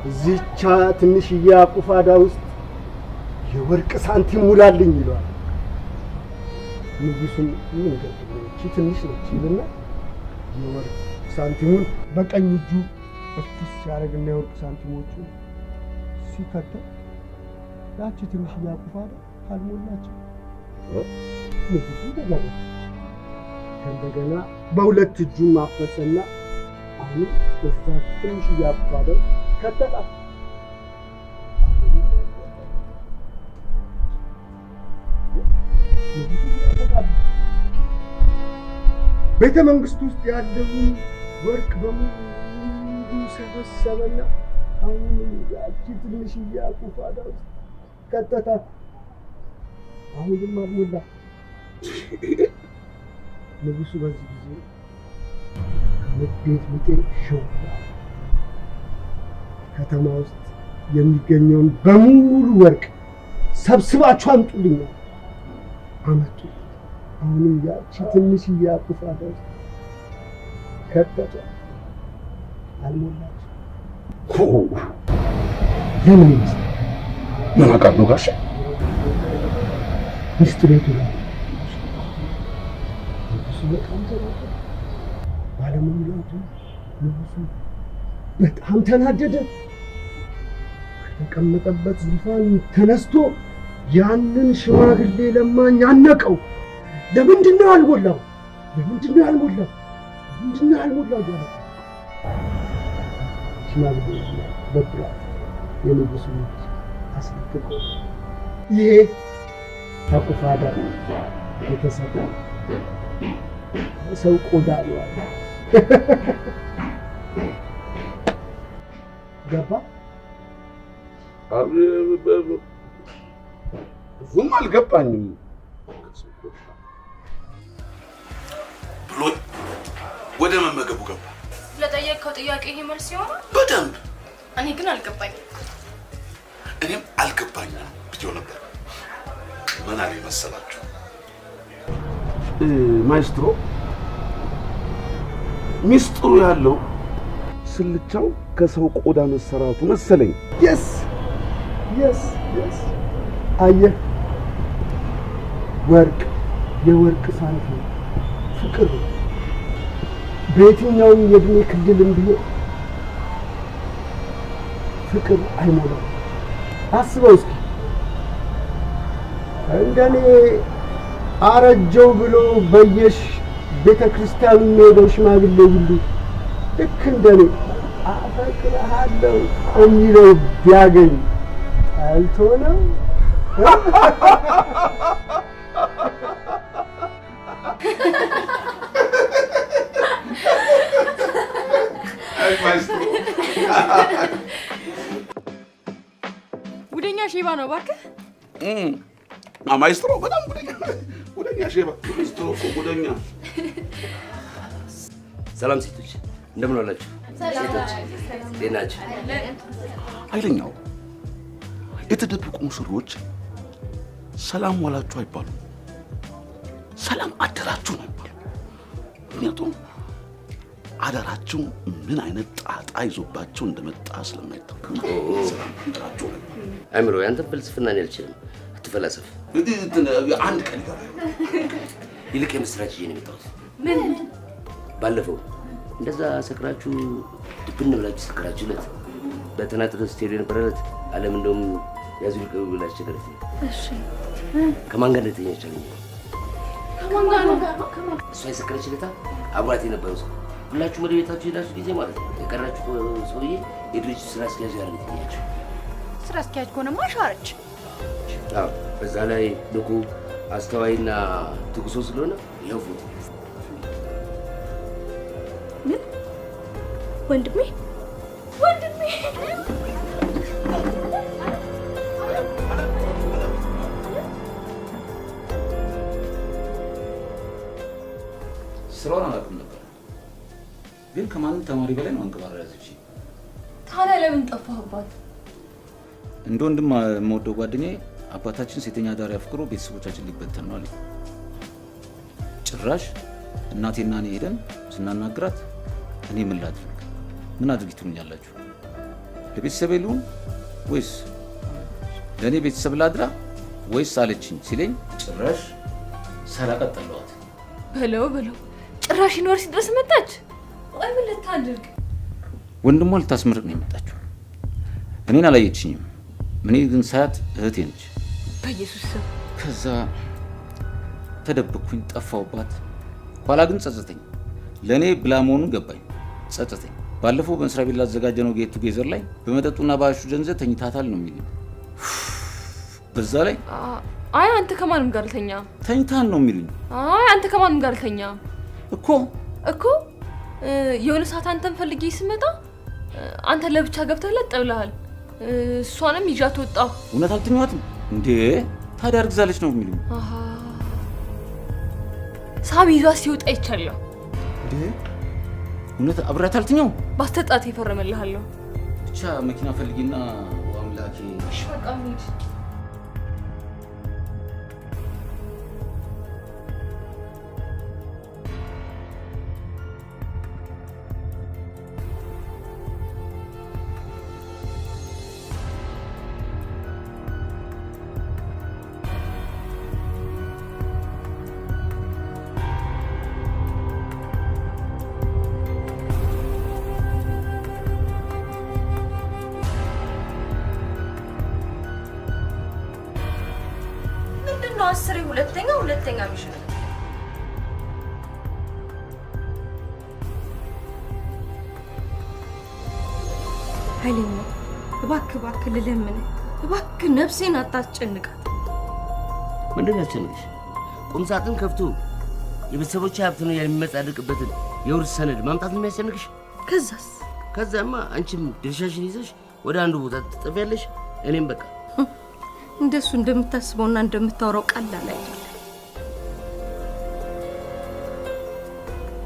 እዚቻ ትንሽዬ አቁፋዳ ውስጥ የወርቅ ሳንቲም ሙላልኝ ይለዋል። ንጉሱም ምን ገድል እቺ ትንሽ ነች ይልና የወርቅ ሳንቲሙን በቀኝ እጁ እፍስ ሲያደርግና የወርቅ ሳንቲሞቹን ሲከተው ያቺ ትንሽዬ አቁፋዳ አልሞላችም። ንጉሱ ተገረመ። እንደገና በሁለት እጁ ማፈሰና አሁን እዛ ትንሽዬ አቁፋዳ ከተታት። ቤተ መንግስት ውስጥ ያለውን ወርቅ በሙሉ ሰበሰበና አሁንም ያቺ ትንሽዬ አቁፋዳ ውስጥ ከተታት። አሁንም አልሞላ። ንጉሱ በዚህ ጊዜ ከንዴት ቢጤ ሽው ከተማ ውስጥ የሚገኘውን በሙሉ ወርቅ ሰብስባችሁ አምጡልኝ አመጡ። አሁንም ያቺ ትንሽዬ አቁፋዳ ውስጥ ከተቷት፣ አልሞላችም። ለምን ይመስላል? ምን አውቃለሁ ጋሼ። ሚስጥሩ የቱ ጋር ነው? ንጉሱ በጣም ተናደደ። ባለመሙላቱ ንጉሱ በጣም ተናደደ። ከተቀመጠበት ዙፋን ተነስቶ ያንን ሽማግሌ ለማኝ አነቀው። ለምንድን ነው ያልሞላው? ለምንድን ነው ያልሞላው? ለምንድን ነው ያልሞላው እያለ ሽማግሌ በኩራት የንጉሱን እጅ አስለቅቆ ይሄ ከቁፋዳ የተሰራ ሰው ቆዳ ነው አለ። ገባ? ብዙም አልገባኝም ብሎኝ ወደ መመገቡ ገባ። ለጠየቅከው ጥያቄ ይሄ መልስ ይሆናል? በደንብ። እኔ ግን አልገባኝም። እኔም አልገባኝም ብዬው ነበር። ምን አለ መሰላችሁ ማኤስትሮ፣ ሚስጥሩ ያለው ስልቻው ከሰው ቆዳ መሰራቱ መሰለኝ። Yes, አየህ፣ ወርቅ የወርቅ ሳንቲም ፍቅር ነው። በየትኛውም የእድሜ ክልልም ቢሆን ፍቅር አይሞላም። አስበው እስኪ እንደኔ አረጀው ብሎ በየሽ ቤተ ክርስቲያን የሚሄደው ሽማግሌ ሁሉ ልክ እንደኔ አፈቅርሃለሁ የሚለው ቢያገኝ ጠልቶ ነው? ማይስትሮ። ጉደኛ ሼባ ነው እባክህ። ማይስትሮ በጣም ጉደኛ፣ ጉደኛ ሼባ። ማይስትሮ እኮ ጉደኛ። ሰላም ሴቶች፣ እንደምን ዋላችሁ? ሴቶች እንዴት ናችሁ? ኃይለኛው የተደበቁ ሙሽሮች ሰላም ዋላችሁ አይባሉም፣ ሰላም አደራችሁ ነው የሚባሉ። ምክንያቱም አዳራቸው ምን አይነት ጣጣ ይዞባቸው እንደመጣ ስለማይታወቅ ሰላም አደራችሁ ነው። አይምሮ፣ ያንተን ፍልስፍና እኔ አልችልም። አትፈላሰፍ። አንድ ቀን ይገባል። ይልቅ የምስራች ይዤ ነው የመጣሁት። ምን? ባለፈው እንደዛ ሰክራችሁ ድብን ብላችሁ ሰክራችሁለት በተናጥል ስትሄዱ የነበረ ዕለት ዓለም እንደውም ያዙ ልቀቁ ብላ አስቸገረች። እሺ። ከማን ጋር እንደተኛች አገኘሁ። ከማን ጋር ነው? እሷ የሰከረች ዕለት አብሯት የነበረው ሰው ሁላችሁም ወደ ቤታችሁ ሄዳችሁ ጊዜ ማለት ነው የቀራችሁ ሰውዬ የድርጅቱ ስራ አስኪያጅ ጋር ነው የተኛችው። ስራ አስኪያጅ ከሆነማ ሻረች። አዎ፣ በዛ ላይ ንቁ አስተዋይና ትጉ ሰው ስለሆነ ይኸው ፎቶ። ምን? ወንድሜ፣ ወንድሜ። ስራውን አላውቅም ነበር፣ ግን ከማንም ተማሪ በላይ ነው አንቀባራ ያዘች። ታዲያ ለምን ጠፋህባት? እንደ ወንድም የምወደው ጓደኛዬ አባታችን ሴተኛ አዳሪ አፍቅሮ ቤተሰቦቻችን ሊበተን ነው አለኝ። ጭራሽ እናቴና እኔ ሄደን ስናናግራት እኔ ምን ላድርግ፣ ምን አድርጊ ትሉኛላችሁ? ለቤተሰቤ ልሁን ወይስ ለእኔ ቤተሰብ ላድራ ወይስ አለችኝ ሲለኝ ጭራሽ ሳላቀጥ ጠላኋት። በለው በለው፣ ጭራሽ ዩኒቨርሲቲ ድረስ መጣች። ቆይ ምን ልታድርግ? ወንድሟ ልታስመርቅ ነው የመጣችው። እኔን አላየችኝም። እኔ ግን ሳያት እህቴ ነች። በኢየሱስ ስም። ከዛ ተደበቅኩኝ፣ ጠፋሁባት። ኋላ ግን ጸጸተኝ። ለእኔ ብላ መሆኑን ገባኝ፣ ጸጸተኝ። ባለፈው በመስሪያ ቤት ላዘጋጀነው get together ላይ በመጠጡና በአሹ ደንዘ ተኝታታል ነው የሚሉኝ። በዛ ላይ አይ አንተ ከማንም ጋር አልተኛም። ተኝታል ነው የሚሉኝ። አይ አንተ ከማንም ጋር አልተኛም እኮ። እኮ የሆነ ሰዓት አንተን ፈልጌ ስመጣ አንተ ለብቻ ገብተህ ለጥ ብለሃል። እሷንም ይዣት ወጣሁ። እውነት አልተኛኋትም እንዴ? ታዲያ አርግዛለች ነው የሚሉኝ። አሃ፣ ሳሚ ይዟት ሲወጣ ይቻለሁ። እንዴ እውነት አብሬያት አልተኛሁም? ባስተጣት ይፈርምልሃለሁ። ብቻ መኪና ፈልጊና አምላኬ። እሺ በቃ እንሂድ። ምንድን ነው አስሬ ሁለተኛ ሁለተኛ mission? ኃይለኛ እባክህ እባክህ ልለምንህ፣ እባክህ ነፍሴን አታስጨንቃት። ምንድን ነው ያስጨንቅሽ? ቁም ሳጥን ከፍቶ የቤተሰቦች ሀብት ነው የሚመጻደቅበትን የውርስ ሰነድ ማምጣት ነው የሚያስጨንቅሽ? ከዛስ? ከዛማ አንቺም ድርሻሽን ይዘሽ ወደ አንዱ ቦታ ትጠፊያለሽ። እኔም በቃ እንደሱ እንደምታስበውና እንደምታወራው ቀላል አይደለም።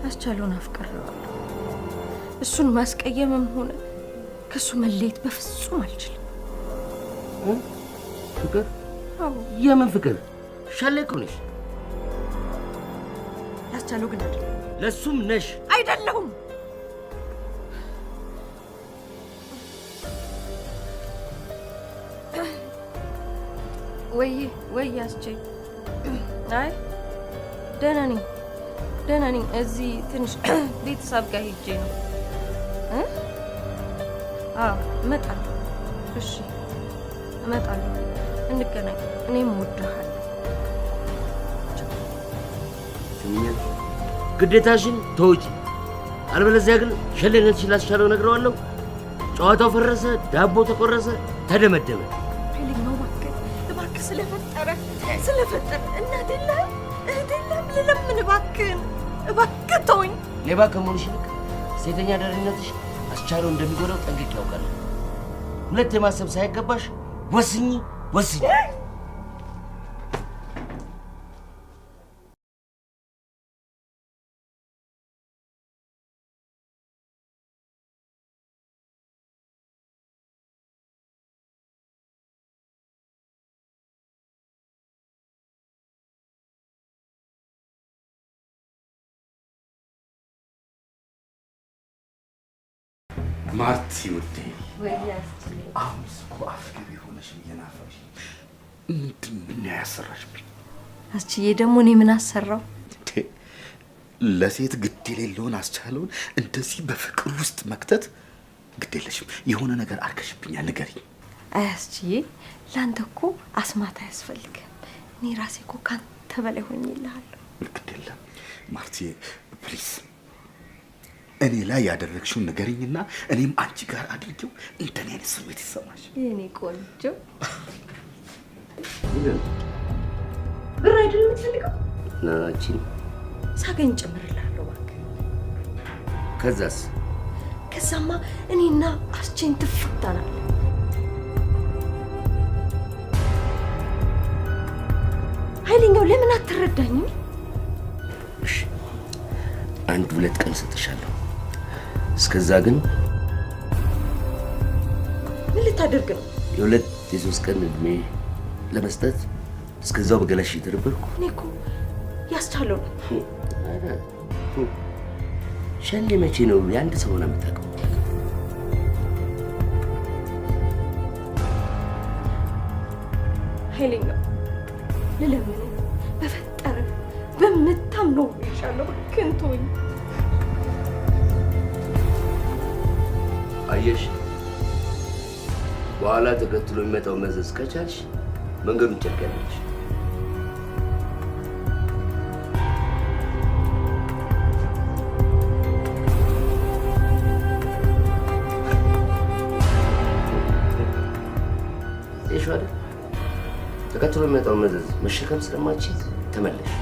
አስቻለውን አፍቅሬዋለሁ። እሱን ማስቀየምም ሆነ ከሱ መለየት በፍጹም አልችልም። ፍቅር? አዎ። የምን ፍቅር? ሸሌ እኮ ነሽ። ያስቻለው ግን አይደለም። ለሱም ነሽ። አይደለሁም። ወይ ወይ አስቼ፣ አይ ደህና ነኝ፣ ደህና ነኝ። እዚህ ትንሽ ቤተሰብ ጋር ሄጄ ነው። እ? አዎ እመጣለሁ። እሺ እመጣለሁ። እንገናኝ። እኔም እወድሃለሁ። ትሰሚኛለሽ? ግዴታሽን ተወጪ። አለበለዚያ ግን ሸሌነትሽን ላስቻለው እነግረዋለሁ። ጨዋታው ፈረሰ፣ ዳቦ ተቆረሰ፣ ተደመደመ። ኃይለኛው እባክህ እባክህ፣ ስለፈጠረ ስለፈጠረ፣ እናት የለህም እህት የለህም፣ ልለምን እባክህን እባክህ ተወኝ። ሌባ ከመሆንሽ ይልቅ ሴተኛ አዳሪነትሽ አስቻለው እንደሚጎዳው ጠንቅቄ ያውቃለሁ። ሁለት የማሰብ ሳይገባሽ ወስኚ ወስኚ። ማርቲ ውዴ፣ አሁንስ እኮ አፍቅሪ ሆነሽ እየናፈቅሽ ምንድን ነው ያሰራሽብኝ? አስችዬ ደግሞ እኔ ምን አሰራው? እንዴ፣ ለሴት ግድ የሌለውን አስቻለውን እንደዚህ በፍቅር ውስጥ መክተት። ግድ የለሽም፣ የሆነ ነገር አርከሽብኛል፣ ንገሪኝ። አይ አስችዬ፣ ለአንተ እኮ አስማት አያስፈልግም። እኔ ራሴ እኮ ካንተ በላይ ሆኜልሃለሁ። ግድ የለም ማርቲ፣ please እኔ ላይ ያደረግሽውን ንገሪኝና እኔም አንቺ ጋር አድርጌው እንደኔ አይነት ስሜት ይሰማሽ። የኔ ቆንጆ፣ ብር አይደል የምትፈልገው? ናቺን ሳገኝ ጨምርልሃለሁ እባክህ። ከዛስ? ከዛማ እኔና አስቼን ትፋታናለህ። ኃይለኛው ለምን አትረዳኝም? እሺ፣ 1-2 ቀን እሰጥሻለሁ። እስከዛ ግን ምን ልታደርግ ነው? የ2 የ3 ቀን እድሜ ለመስጠት እስከዛው በገላሽ እየተደበርኩ። እኔ እኮ ያስቻለው ነው። ኧረ፣ ሸሌ መቼ ነው የአንድ ሰው ሆና የምታውቀው? ኃይለኛው ልለምንህ፣ በፈጠረ በምታምነው ይሻለሁ፣ እባክህን ተወኝ። አየሽ፣ በኋላ ተከትሎ የሚመጣው መዘዝ ከቻልሽ መንገዱን ጨርቂያለሽ። ይሽ አይደል? ተከትሎ የሚመጣው መዘዝ መሸከም ስለማትችል ተመለሽ።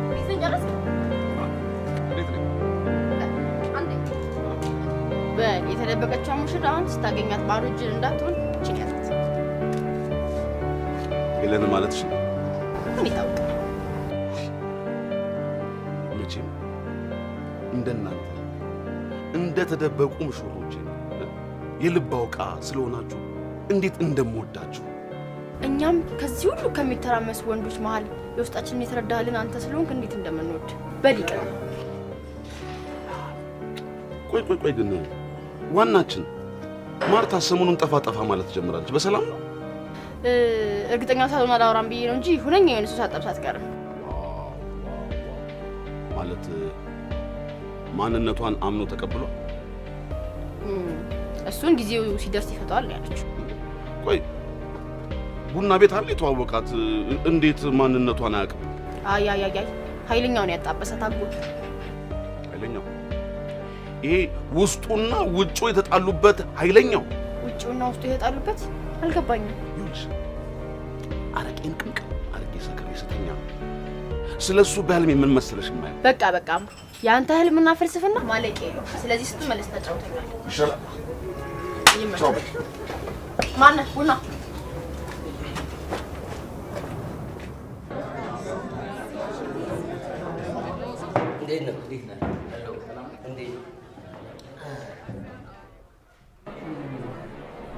ቤትን ጨረስክ? እንዴት ነኝ? አንዴ በል፣ የተደበቀችው ሙሽራ አሁን ስታገኛት ባዶ እጅን እንዳትሆን እችን ያዛት። ሄለን ማለትሽ ነው? ምን ይታወቅ? መቼም እንደናንተ እንደ ተደበቁ ሙሽሮቼ የልብ አውቃ ስለሆናችሁ እንዴት እንደምወዳችሁ። እኛም ከዚህ ሁሉ ከሚተራመሱ ወንዶች መሀል የውስጣችንን የተረዳህልን አንተ ስለሆንክ እንዴት እንደምንወድ። በል ይቅር። ቆይ ቆይ ቆይ፣ ግን ዋናችን ማርታ ሰሞኑን ጠፋ ጠፋ ማለት ጀምራለች። በሰላም ነው? እርግጠኛ ሳልሆን አላወራም ብዬ ነው እንጂ ሁነኛ የሆነ ሰው ሳጠብስ አትቀርም። ማለት ማንነቷን አምኖ ተቀብሏል? እሱን ጊዜው ሲደርስ ይፈታዋል ነው ያለችው። ቆይ ቡና ቤት አለ የተዋወቃት፣ እንዴት ማንነቷን አያውቅም? አይ አይ አይ አይ፣ ኃይለኛውን ያጣበሳት አጎቱ። ኃይለኛው ይሄ ውስጡና ውጩ የተጣሉበት ኃይለኛው? ውጭውና ውስጡ የተጣሉበት አልገባኝም። ይኸውልሽ፣ አረቄን ቅምቅም አረቄ ሰክሬ ስተኛ ስለ እሱ በህልሜ ምን መሰለሽ የማየው? በቃ በቃ አምሩ፣ የአንተ ህልምና ፍልስፍና ማለቂያ የለውም። ስለዚህ ስትመለስ ታጫውተኛለህ። ይሻላል። ቻው በይ። ማነህ? ቡና። እንዴት ነው? እንዴት ነህ? እንዴት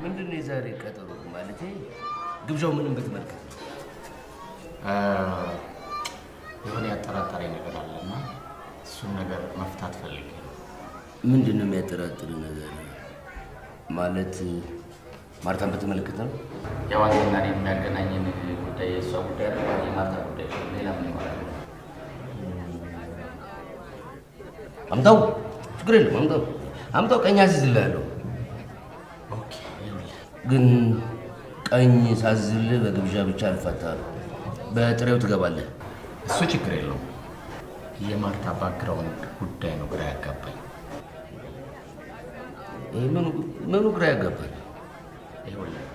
ምንድን ነው የዛሬ ቀጠሮ? ማለቴ ግብዣው ምንም በተመለከተ የሆነ ያጠራጠረኝ ነገር አለና እሱን ነገር መፍታት ፈልጌ ነው። ምንድን ነው የሚያጠራጥር ነገር? ማለት ማርታን በተመለከተ ነው? ያው አንተና እኔን የሚያገናኘን ጉዳይ የእሷ ጉዳይ አይደል? የማርታ ጉዳይ ነው። ሌላ ምንም አላለም። አምጣው፣ ችግር የለም አምጣው፣ አምጣው። ቀኝ አዝዝልሃለሁ። ግን ቀኝ ሳዝዝልህ በግብዣ ብቻ አልፋታህም፣ በጥሬው ትገባለህ። እሱ ችግር የለውም። የማርታ background ጉዳይ ነው ግራ ያጋባኝ። ይሄ ምኑ ግራ ያጋባል? ይኸውልህ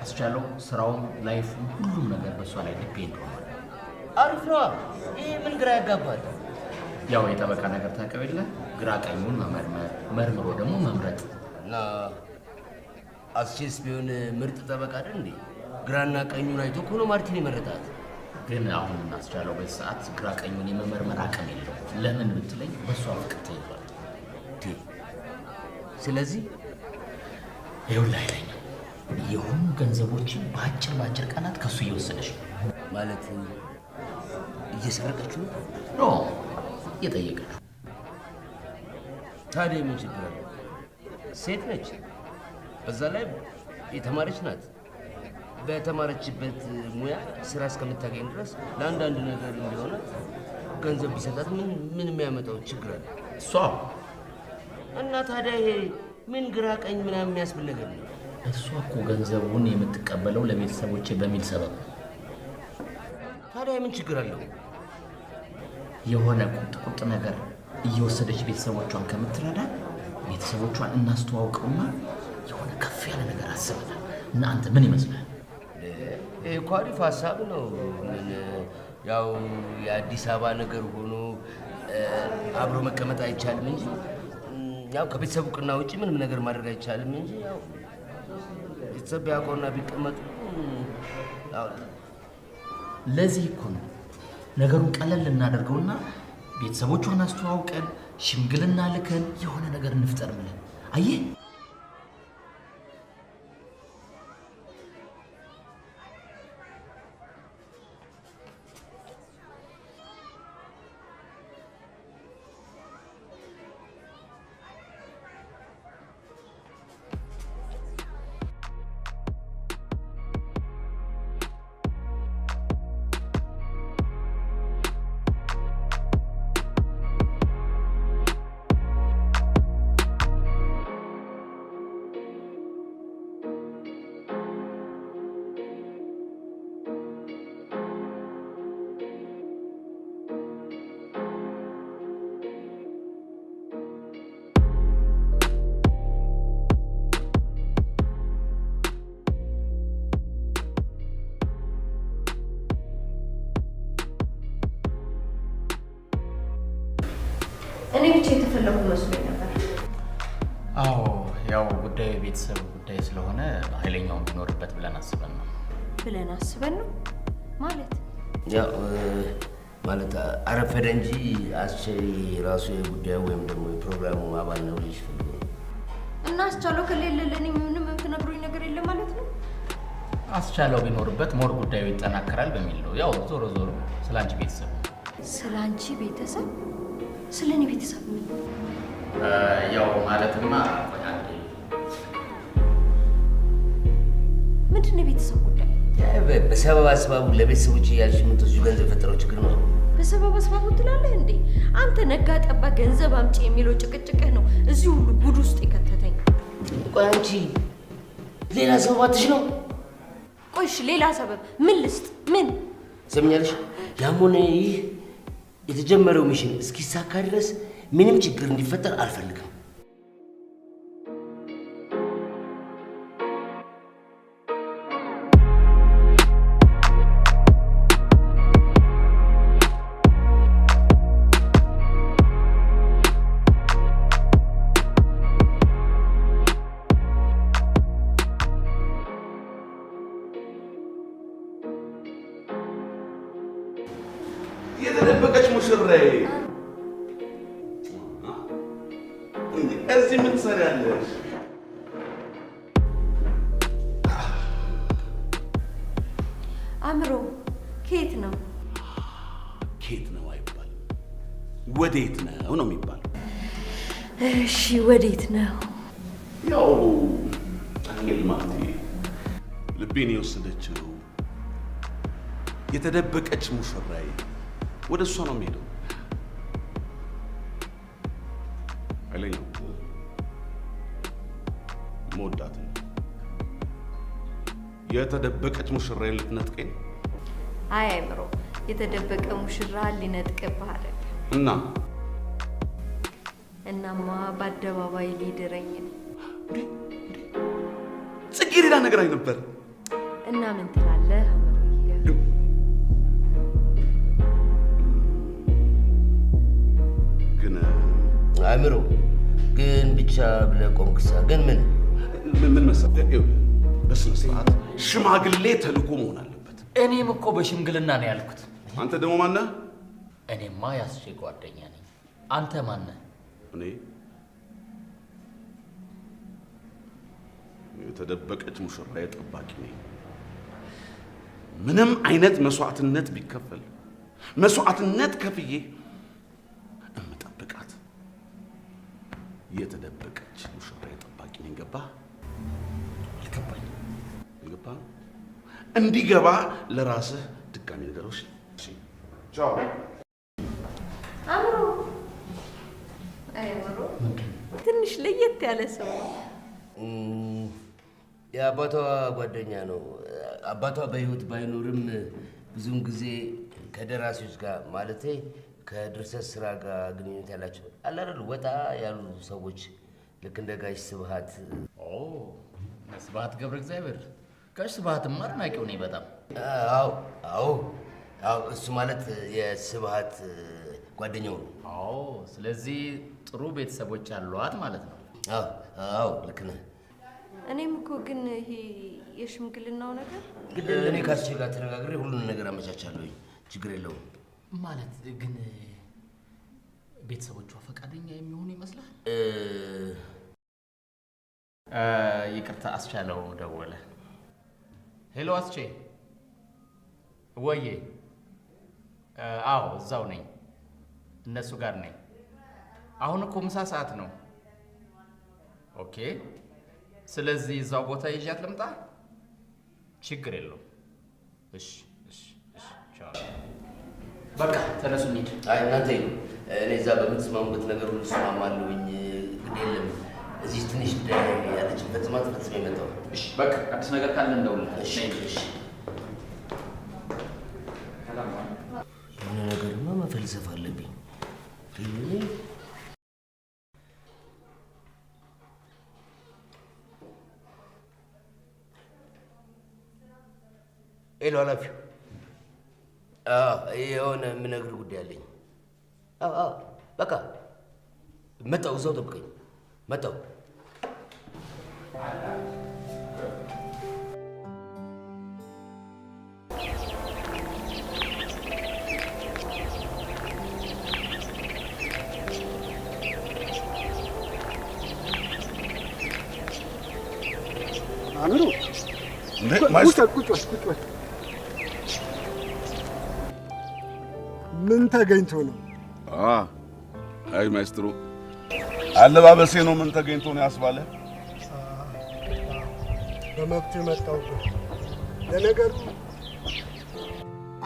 አስቻለው ስራውም life ኡም ሁሉም ነገር በእሷ ላይ depend ሆኗል። አሪፍ ነዋ። ይሄ ምን ግራ ያጋባል? ያው የጠበቃ ነገር ታውቀው የለ፣ ግራ ቀኙን መመርመር፣ መርምሮ ደግሞ መምረጥ። እና አስቼስ ቢሆን ምርጥ ጠበቃ አይደል እንዴ? ግራና ቀኙን አይቶ እኮ ነው ማርቲን የመረጣት። ግን አሁን አስቻለው በዚህ ሰዓት ግራ ቀኙን የመመርመር አቅም የለውም። ለምን ብትለኝ በእሷ ፍቅር ተይዟል። ስለዚህ ይኸውልህ ኃይለኛው የሆኑ ገንዘቦችን በአጭር በአጭር ቀናት ከሱ እየወሰደች ነው። ማለት እየሰረቀችው ነው? No፣ እየጠየቀችው። ታዲያ ምን ችግር አለ? ሴት ነች፣ በዛ ላይ የተማረች ናት። በተማረችበት ሙያ ስራ እስከምታገኝ ድረስ ለአንዳንድ ነገር እንዲሆናት ገንዘብ ቢሰጣት ምን ምን የሚያመጣው ችግር አለ? እሷ እና ታዲያ ይሄ ምን ግራ ቀኝ ምናምን የሚያስብል ነገር ነው? እሷ እኮ ገንዘቡን የምትቀበለው ለቤተሰቦቼ በሚል ሰበብ ነው። ታዲያ ምን ችግር አለው? የሆነ ቁጥ ቁጥ ነገር እየወሰደች ቤተሰቦቿን ከምትረዳ ቤተሰቦቿን እናስተዋውቀውና የሆነ ከፍ ያለ ነገር አስበናል። እና አንተ ምን ይመስልሃል? ይሄ እኮ አሪፍ ሀሳብ ነው። ምን ያው የአዲስ አበባ ነገር ሆኖ አብሮ መቀመጥ አይቻልም እንጂ፣ ያው ከቤተሰብ እውቅና ውጪ ምንም ነገር ማድረግ አይቻልም እንጂ፣ ያው ቤተሰብ ቢያውቀውና ቢቀመጡ ያው ለዚህ እኮ ነው ነገሩን ቀለል እናደርገውና ቤተሰቦቿን አስተዋውቀን ሽምግልና ልከን የሆነ ነገር እንፍጠር ብለን። አየህ፣ እኔ ብቻ የተፈለኩ መስሎኝ ነበር። አዎ፣ ያው ጉዳዩ የቤተሰብ ጉዳይ ስለሆነ ኃይለኛውን ቢኖርበት ብለን አስበን ነው። ብለን አስበን ነው ማለት? ያው ማለት አረፈደ እንጂ አስቼ ራሱ የጉዳዩ ወይም ደግሞ የፕሮግራሙ አባል ነው ልጅ ፈልጎ ነው። እና አስቻለው ከሌለ ለእኔ ምንም የምትነግሩኝ ነገር የለም ማለት ነው? አስቻለው ቢኖርበት more ጉዳዩ ይጠናከራል በሚል ነው። ያው ዞሮ ዞሮ ስለ አንቺ ቤተሰብ። ስለ አንቺ ቤተሰብ? ስለ እኔ ቤተሰብ ምን? ያው ማለትማ ቆይ አንዴ። ምንድን ነው የቤተሰብ ጉዳይ? በሰበብ አስባቡ ለቤተሰቦች እያልሽ የምትወስጂው ገንዘብ የፈጠረው ችግር ነው። በሰበብ አስባቡ ትላለህ እንዴ? አንተ ነጋ ጠባ ገንዘብ አምጪ የሚለው ጭቅጭቅህ ነው እዚህ ሁሉ ጉድ ውስጥ የከተተኝ። ቆይ አንቺ ሌላ ሰበብ አጥተሽ ነው? ቆይ እሺ፣ ሌላ ሰበብ ምን ልስጥ? ምን ሰምኛለሽ? ያም ሆነ ይህ የተጀመረው mission እስኪሳካ ድረስ ምንም ችግር እንዲፈጠር አልፈልግም። የተደበቀች ሙሽራዬ፣ እዚህ ምን ትሰሪያለሽ? አእምሮ ከየት ነው? ኬት ነው አይባልም፣ ወዴት ነው ነው የሚባለው። እሺ ወዴት ነው? ያው ኤልማቴ ልቤን የወሰደችው የተደበቀች ሙሽራዬ፣ ወደ እሷ ነው የሚሄደው። ኃይለኛው መወዳትን የተደበቀች ሙሽራዬን ልትነጥቀኝ ነው? አይ አእምሮ፣ የተደበቀ ሙሽራ ሊነጥቅብህ አይደለም። እና እናማ በአደባባይ ሊድረኝ ነው። ጽጌ ሌላ ነገር አይነበር። እና ምን ትላለህ አእምሮዬ? ግን አእምሮ ግን ብቻ ብለህ ቆምክሳ። ግን ምን ምን መሰለህ፣ ይኸውልህ፣ በስነ ስርዓት ሽማግሌ ተልኮ መሆን አለበት። እኔም እኮ በሽምግልና ነው ያልኩት። አንተ ደግሞ ማነህ? እኔማ ያስቼ ጓደኛ ነኝ። አንተ ማነህ? እኔ የተደበቀች ሙሽራዬ ጠባቂ ነኝ። ምንም አይነት መስዋዕትነት ቢከፈል መስዋዕትነት ከፍዬ እምጠብቃት የተደበቀች ሙሽራዬ ጠባቂ ነኝ። ገባህ? አልገባኝም። አልገባህም? እንዲገባ ለራስህ ድጋሚ ነገሮች። ቻው። አእምሮ፣ አእምሮ ትንሽ ለየት ያለ ሰው ነው። የአባቷ ጓደኛ ነው። አባቷ በሕይወት ባይኖርም ብዙውን ጊዜ ከደራሲዎች ጋር፣ ማለቴ ከድርሰት ስራ ጋር ግንኙነት ያላቸው አለ አይደል፣ ወጣ ያሉ ሰዎች፣ ልክ እንደ ጋሽ ስብሃት። ኦ፣ ስብሃት ገብረ እግዚአብሔር። ጋሽ ስብሃትማ አድናቂው ነኝ በጣም። አዎ፣ እሱ ማለት የስብሃት ጓደኛው ነው። አዎ፣ ስለዚህ ጥሩ ቤተሰቦች አሏት ማለት ነው። አዎ፣ ልክ ነህ። እኔም እኮ ግን ይሄ የሽምግልናው ነገር ግን እኔ ካስቼ ጋር ተነጋግሬ ሁሉን ነገር አመቻቻለሁኝ። ችግር የለውም። ማለት ግን ቤተሰቦቿ ፈቃደኛ የሚሆኑ ይመስላል? ይቅርታ፣ አስቻለው ደወለ። Hello አስቼ፣ ወዬ። አዎ እዛው ነኝ፣ እነሱ ጋር ነኝ። አሁን እኮ ምሳ ሰዓት ነው። Okay፣ ስለዚህ እዛው ቦታ ይዣት ልምጣ? ችግር የለውም። እሺ፣ ቻው። በቃ ተነሱ እንሂድ። አይ እናንተ ሂዱ። እኔ እዛ በምትስማሙበት ነገር ሁሉ እስማማለሁኝ። ግድ የለም፣ እዚህ ትንሽ ጉዳይ ያለችን ፈጽማ ፈጽሜ የመጣሁ። እሺ በቃ አዲስ ነገር ካለ እንደውልልህ። እሺ። የሆነ ነገርማ መፈልሰፍ አለብኝ። Hello ኃላፊው፣ የሆነ የምነግርህ ጉዳይ አለኝ። አዎ፣ በቃ መጣሁ፣ እዛው ጠብቀኝ። መጣሁ። አእምሮ፣ ቁጭ በል፣ ቁጭ በል፣ ቁጭ በል። ምን ተገኝቶ ነው? አይ ማኤስትሮ፣ አለባበሴ ነው ምን ተገኝቶ ነው ያስባለ? በመብት መጣሁበት። ለነገሩ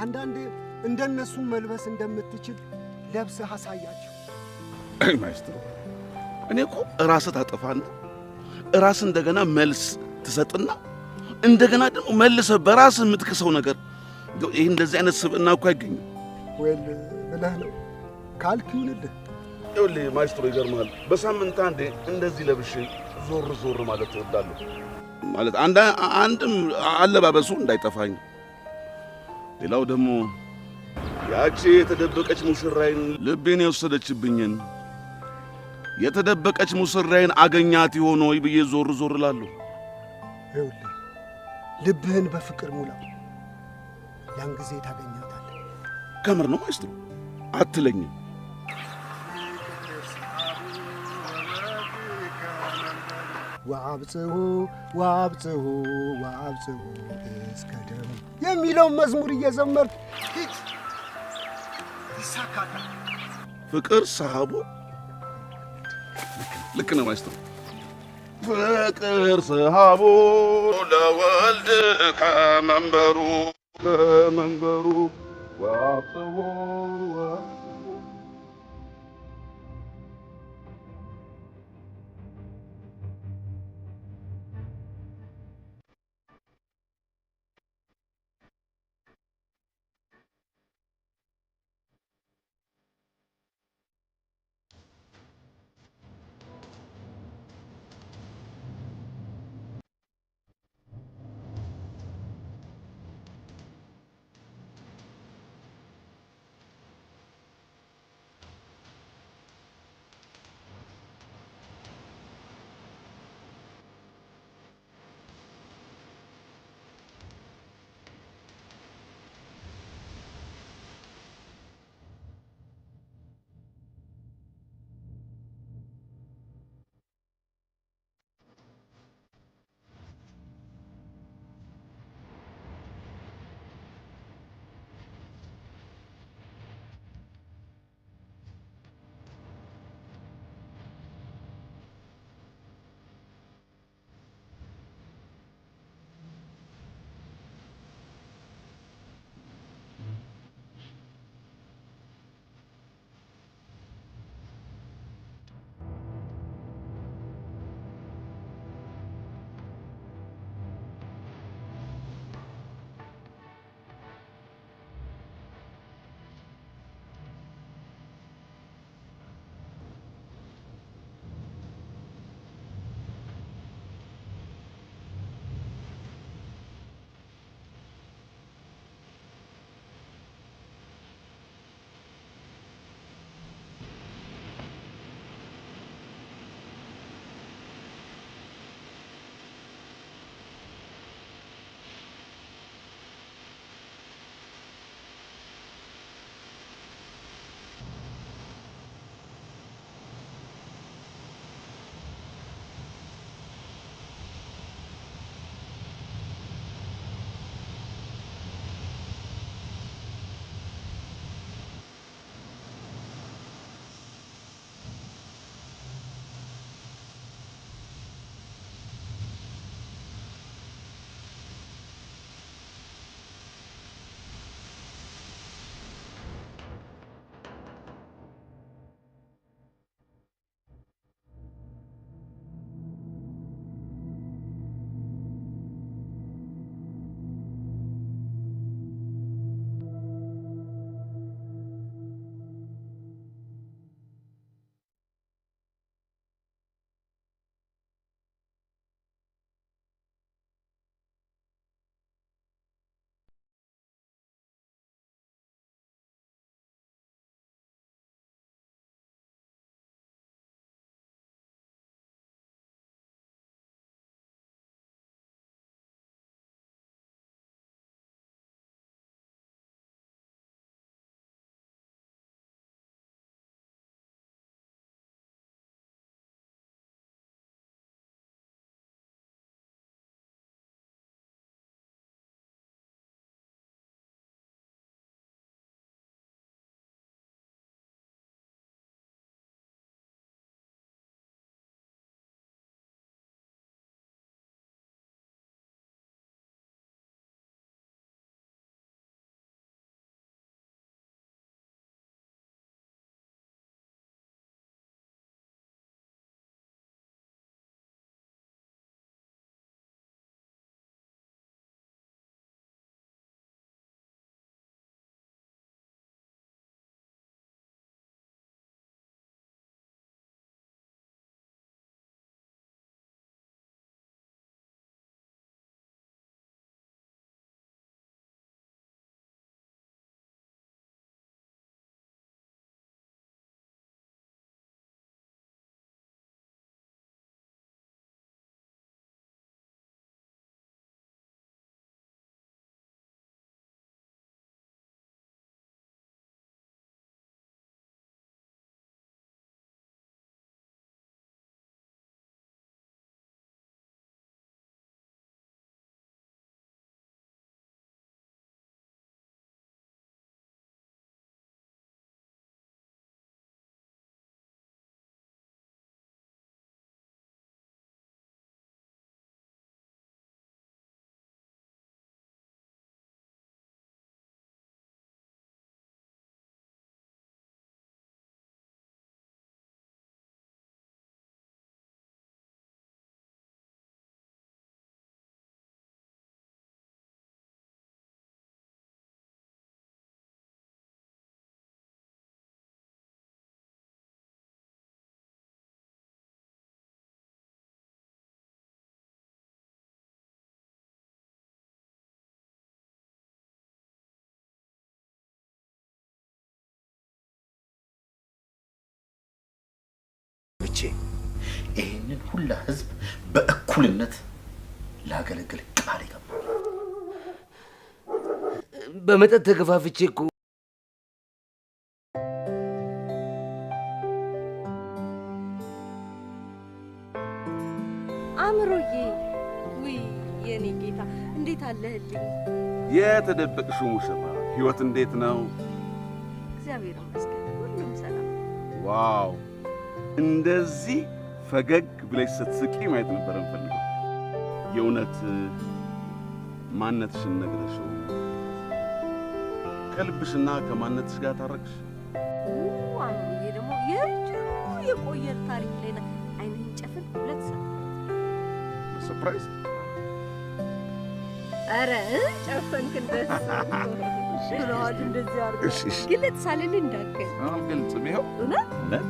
አንዳንዴ እንደነሱ መልበስ እንደምትችል ለብሰህ አሳያቸው። አይ ማኤስትሮ፣ እኔ እኮ ራስህ ታጠፋና ራስህ እንደገና መልስ ትሰጥና እንደገና ደግሞ መልሰህ በራስህ የምትክሰው ነገር፣ ይሄ እንደዚህ አይነት ስብዕና እኮ አይገኝም። Well፣ ብለህ ነው ካልክ ይሁንልህ። ይኸውልህ ማኤስትሮ፣ ይገርምሃል፣ በሳምንት አንዴ እንደዚህ ለብሼ ዞር ዞር ማለት እወዳለሁ። ማለት አንድም አለባበሱ እንዳይጠፋኝ፣ ሌላው ደግሞ ያቺ የተደበቀች ሙሽራዬን ልቤን የወሰደችብኝን የተደበቀች ሙሽራዬን አገኛት ይሆን ወይ ብዬ ዞር ዞር እላለሁ። ይኸውልህ፣ ልብህን በፍቅር ሙላው፣ ያን ጊዜ ታገኛታለህ። ከምር ነው ማኤስትሮ? አትለኝም። ወአብጽሑ ወአብጽሑ ወአብጽሑ እስከ ደሙ የሚለውን መዝሙር እየዘመርክ ሂድ፣ ይሳካል። ፍቅር ሰሃቦ ልክ ነው ማይስትሮ። ፍቅር ሰሃቦ ለወልድ ከመንበሩ ከመንበሩ ወአብጽሑ። ይሄንን ሁላ ህዝብ በእኩልነት ላገለግል ቃል የገባው። በመጠጥ ተገፋፍቼ እኮ አእምሮዬ፣ ውይ የኔ ጌታ እንዴት አለህልኝ? የተደበቅሽው ሙሽራ ህይወት እንዴት ነው? እግዚአብሔር ይመስገን ሁሉም ሰላም። Wow! እንደዚህ ፈገግ ብለሽ ስትስቂ ማየት ነበር የምፈልገው። የእውነት ማንነትሽን ነግረሽው ከልብሽና ከማንነትሽ ጋር ታረቅሽ? አእምሮዬ ደግሞ የድሮ የቆየ ታሪክ ላይ ነህ። ዓይንህን ጨፍን፣ 2 ሰዓት Surprise። ኧረ ጨፈንክ እንደሱ ብለዋል። እንደዚህ አድርገህ እሺ፣ እሺ። ግለጥ ሳልልህ እንዳትገልጥ። አልገልጽም። ይኸው። እውነት? እውነት።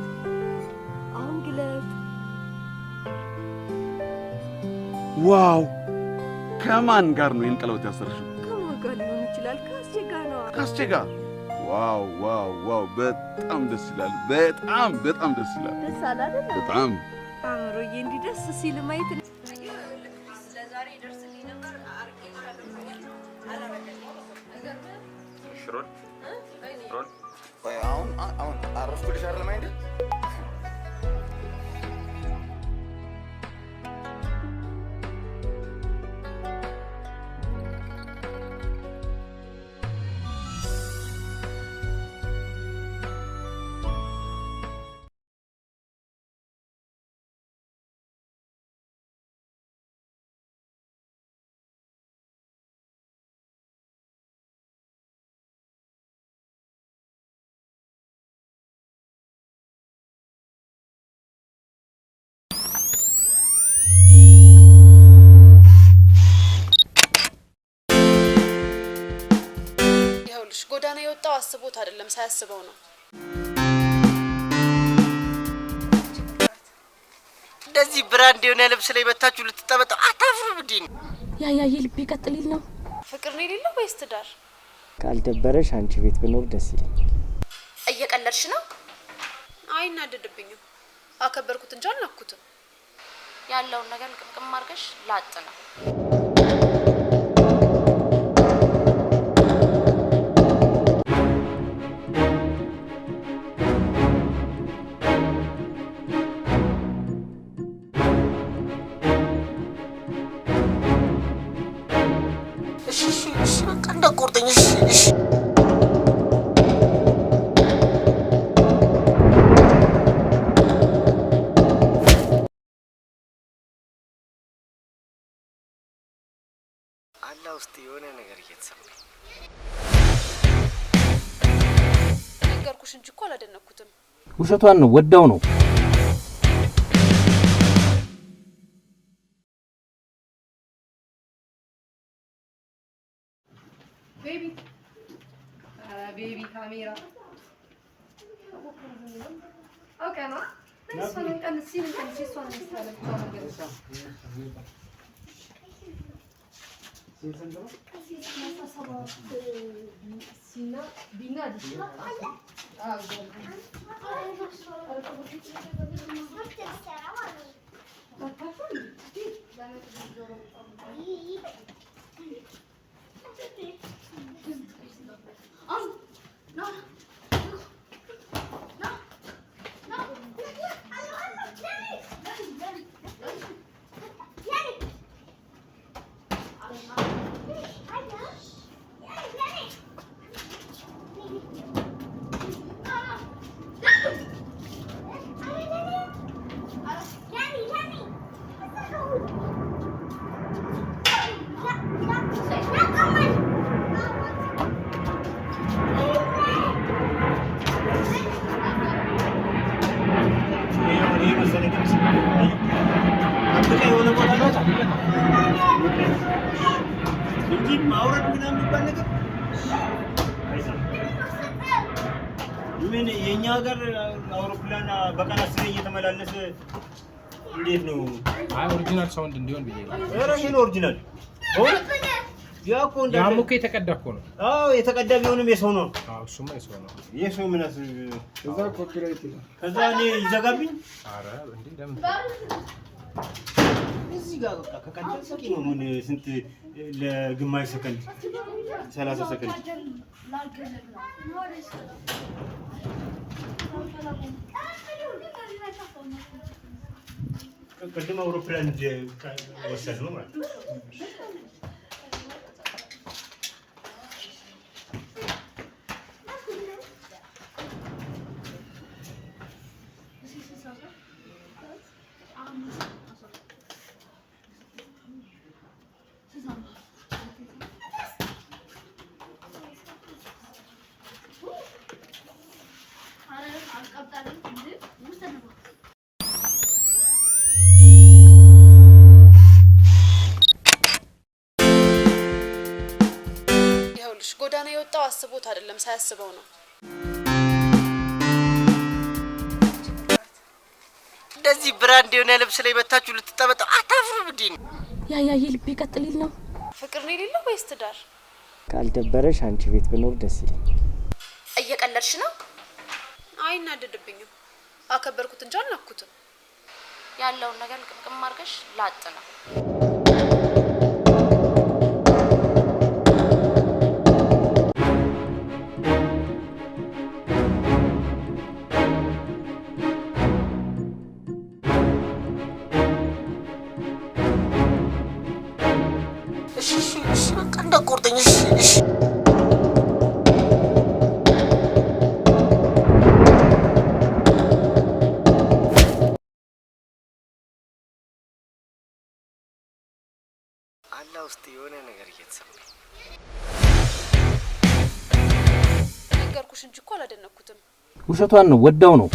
አሁን ግለጥ። Wow! ከማን ጋር ነው ይህን ቀለበት ያሰርሽው? ከማን ጋር ሊሆን ይችላል? ከአስቼ ጋር ነው። ከአስቼ ጋር። Wow, wow, wow! በጣም ደስ ይላል። በጣም በጣም ደስ ይላል። ደስ አለ አይደል? በጣም። አእምሮዬ እንዲህ ደስ ሲል ማየት ለዛሬ ይደርስልኝ ነበር። Roll, roll። ቆይ አሁን አሁን አረፍኩልሽ አይደለም አይደል? ይኸውልሽ ጎዳና የወጣው አስቦት አይደለም፣ ሳያስበው ነው። እንደዚህ brand የሆነ ልብስ ላይ በታችሁ ልትጠበጠው አታፍሩም እንዴ? ያ ያ የልቤ ቀጥ ሊል ነው። ፍቅር ነው የሌለው ወይስ ትዳር? ካልደበረሽ አንቺ ቤት ብኖር ደስ ይለኛል። እየቀለድሽ ነው? አይናደድብኝም። አከበርኩት እንጂ አልናኩትም። ያለውን ነገር ልቅምቅም አድርገሽ ላጥ ነው። እሺ እሺ እሺ በቃ እንዳትቆርጠኝ። እሺ እሺ። አላ ውስጥ የሆነ ነገር እየተሰማኝ ነገርኩሽ እንጂ እኮ አላደነኩትም። ውሸቷን ነው፣ ወዳው ነው። Baby, ኧረ baby ካሜራ አውቀህ ነዋ። እሷን እንቀንስ ሲል እንቀንስ እሷን መሰለህ ብቻ ነገር 7 B ና D። እንጂ ማውረድ ምናምን የሚባል ነገር ምን የእኛ ሀገር አውሮፕላን በቀን 10 እየተመላለሰ እንዴት ነው? አይ original sound እንዲሆን ብዬ ነው። ኧረ ይሄ ነው original። በእውነት ያ እኮ እንዳለ ያም እኮ የተቀዳ እኮ ነው። አዎ የተቀዳ ቢሆንም የሰው ነው። አዎ እሱማ የሰው ነው። የሰው ምን እዛ copyright ይላል። ከዛ እኔ ይዘጋብኝ። ኧረ እንዴ ለምን እዚህ ጋር በቃ ከቀዳ በቂ ነው። ምን ስንት ለግማሽ ሰከንድ 30 ሰከንድ ቅድም አውሮፕላን ወሰድ ነው ማለት ነው። ይኸውልሽ ጎዳና የወጣው አስቦት አይደለም፣ ሳያስበው ነው። እንደዚህ brand የሆነ ልብስ ላይ መታችሁ ልትጠበጠው አታፍሩም እንዴ? ያ ያ የልቤ ቀጥ ሊል ነው። ፍቅር ነው የሌለው ወይስ ትዳር? ካልደበረሽ አንቺ ቤት ብኖር ደስ ይለኛል። እየቀለድሽ ነው? አይናደድብኝም። አከበርኩት እንጂ አልናኩትም። ያለውን ነገር ልቅምቅም አድርገሽ ላጥ ነው። እሺ እሺ እሺ በቃ እንዳትቆርጠኝ። እሺ እሺ አላ ውስጥ የሆነ ነገር እየተሰማኝ ነገርኩሽ እንጂ እኮ አላደነኩትም። ውሸቷን ነው፣ ወዳው ነው።